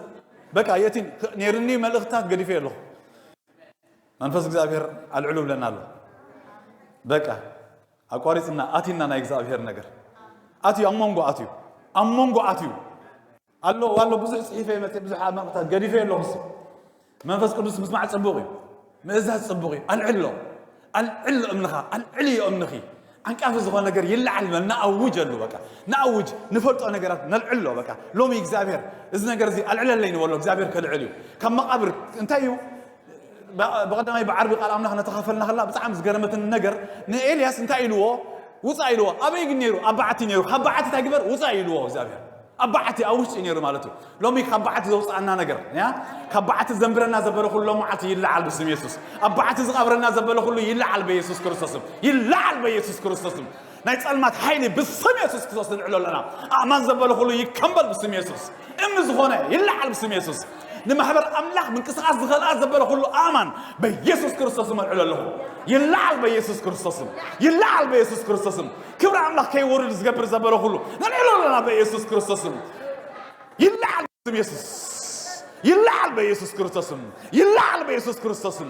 በቃ፣ የእቲ ነይርኒ መልእኽትታት ገዲፈ ኣለኹ። መንፈስ እግዚኣብሔር ኣልዕሉ ብለና ኣሎ። በቃ፣ ኣቋሪጽና፣ ኣቲና ናይ እግዚኣብሔር ነገር። ኣትዩ፣ ኣብ መንጎ ኣትዩ። ኣብ መንጎ ኣትዩ። ኣሎ፣ ኣሎ፣ ብዙሕ ጽሒፈ መጽእ፣ ብዙሕ መልእኽትታት ገዲፈ ኣለኹ። መንፈስ ቅዱስ ምስማዕ ጽቡቕ እዩ። ምእዛዝ ጽቡቕ እዩ። ኣልዕሎ፣ ኣልዕሎ እምንኻ፣ ኣልዕልዮ እምንኺ። ዓንቃፊ ዝኾነ ነገር ይለዓል። ንኣውጀሉ በቃ፣ ንኣውጅ። ንፈልጦ ነገራት ነልዕሎ በቃ። ሎሚ እግዚኣብሔር እዚ ነገር እዚ ኣልዕለለይ ንበሎ፣ እግዚኣብሔር ከልዕል እዩ። ካብ መቓብር እንታይ እዩ? ብ- ብቐዳማይ ብዓርቢ ቃል ኣምላኽ ነተኻፈልና ከላ ብጣዕሚ ዝገረመትን ነገር፣ ንኤልያስ እንታይ ኢልዎ? ውፃእ ኢልዎ። ኣበይ ግን ነይሩ? ኣብ በዓቲ ነይሩ። ካብ በዓቲ እንታይ ግበር? ውፃእ ኢልዎ እግዚኣብሔር። ኣብ በዓቲ ኣብ ውሽጢ ነይሩ ማለት እዩ። ሎሚ ካብ በዓቲ ዘውፅኣና ነገር ያ፣ ካብ በዓቲ ዘንብረና ዘበለ ኩሉ ሎማዓልቲ ይለዓል ብስም የሱስ። ኣብ በዓቲ ዝቐብረና ዘበለ ኩሉ ይለዓል በየሱስ ክርስቶስም። ይለዓል በየሱስ ክርስቶስም። ናይ ጸልማት ሓይሊ ብስም የሱስ ክርስቶስ ንልዕሎ ኣለና። ኣእማን ዘበለ ኩሉ ይከምበል ብስም የሱስ። እምኒ ዝኾነ ይለዓል ብስም የሱስ። ንማሕበር ኣምላኽ ምንቅስቓስ ዝኸልኣ ዘበለ ኩሉ ኣእማን በየሱስ ክርስቶስም ኣልዕሎ ኣለኹ። ይለዓል በየሱስ ክርስቶስም። ይለዓል በየሱስ ክርስቶስም። ክብሪ ኣምላኽ ከይወርድ ዝገብር ዘበለ ኩሉ ነልዕሎ ኣለና በየሱስ ክርስቶስም። ይለዓል ብስም የሱስ። ይለዓል በየሱስ ክርስቶስም። ይለዓል በየሱስ ክርስቶስም።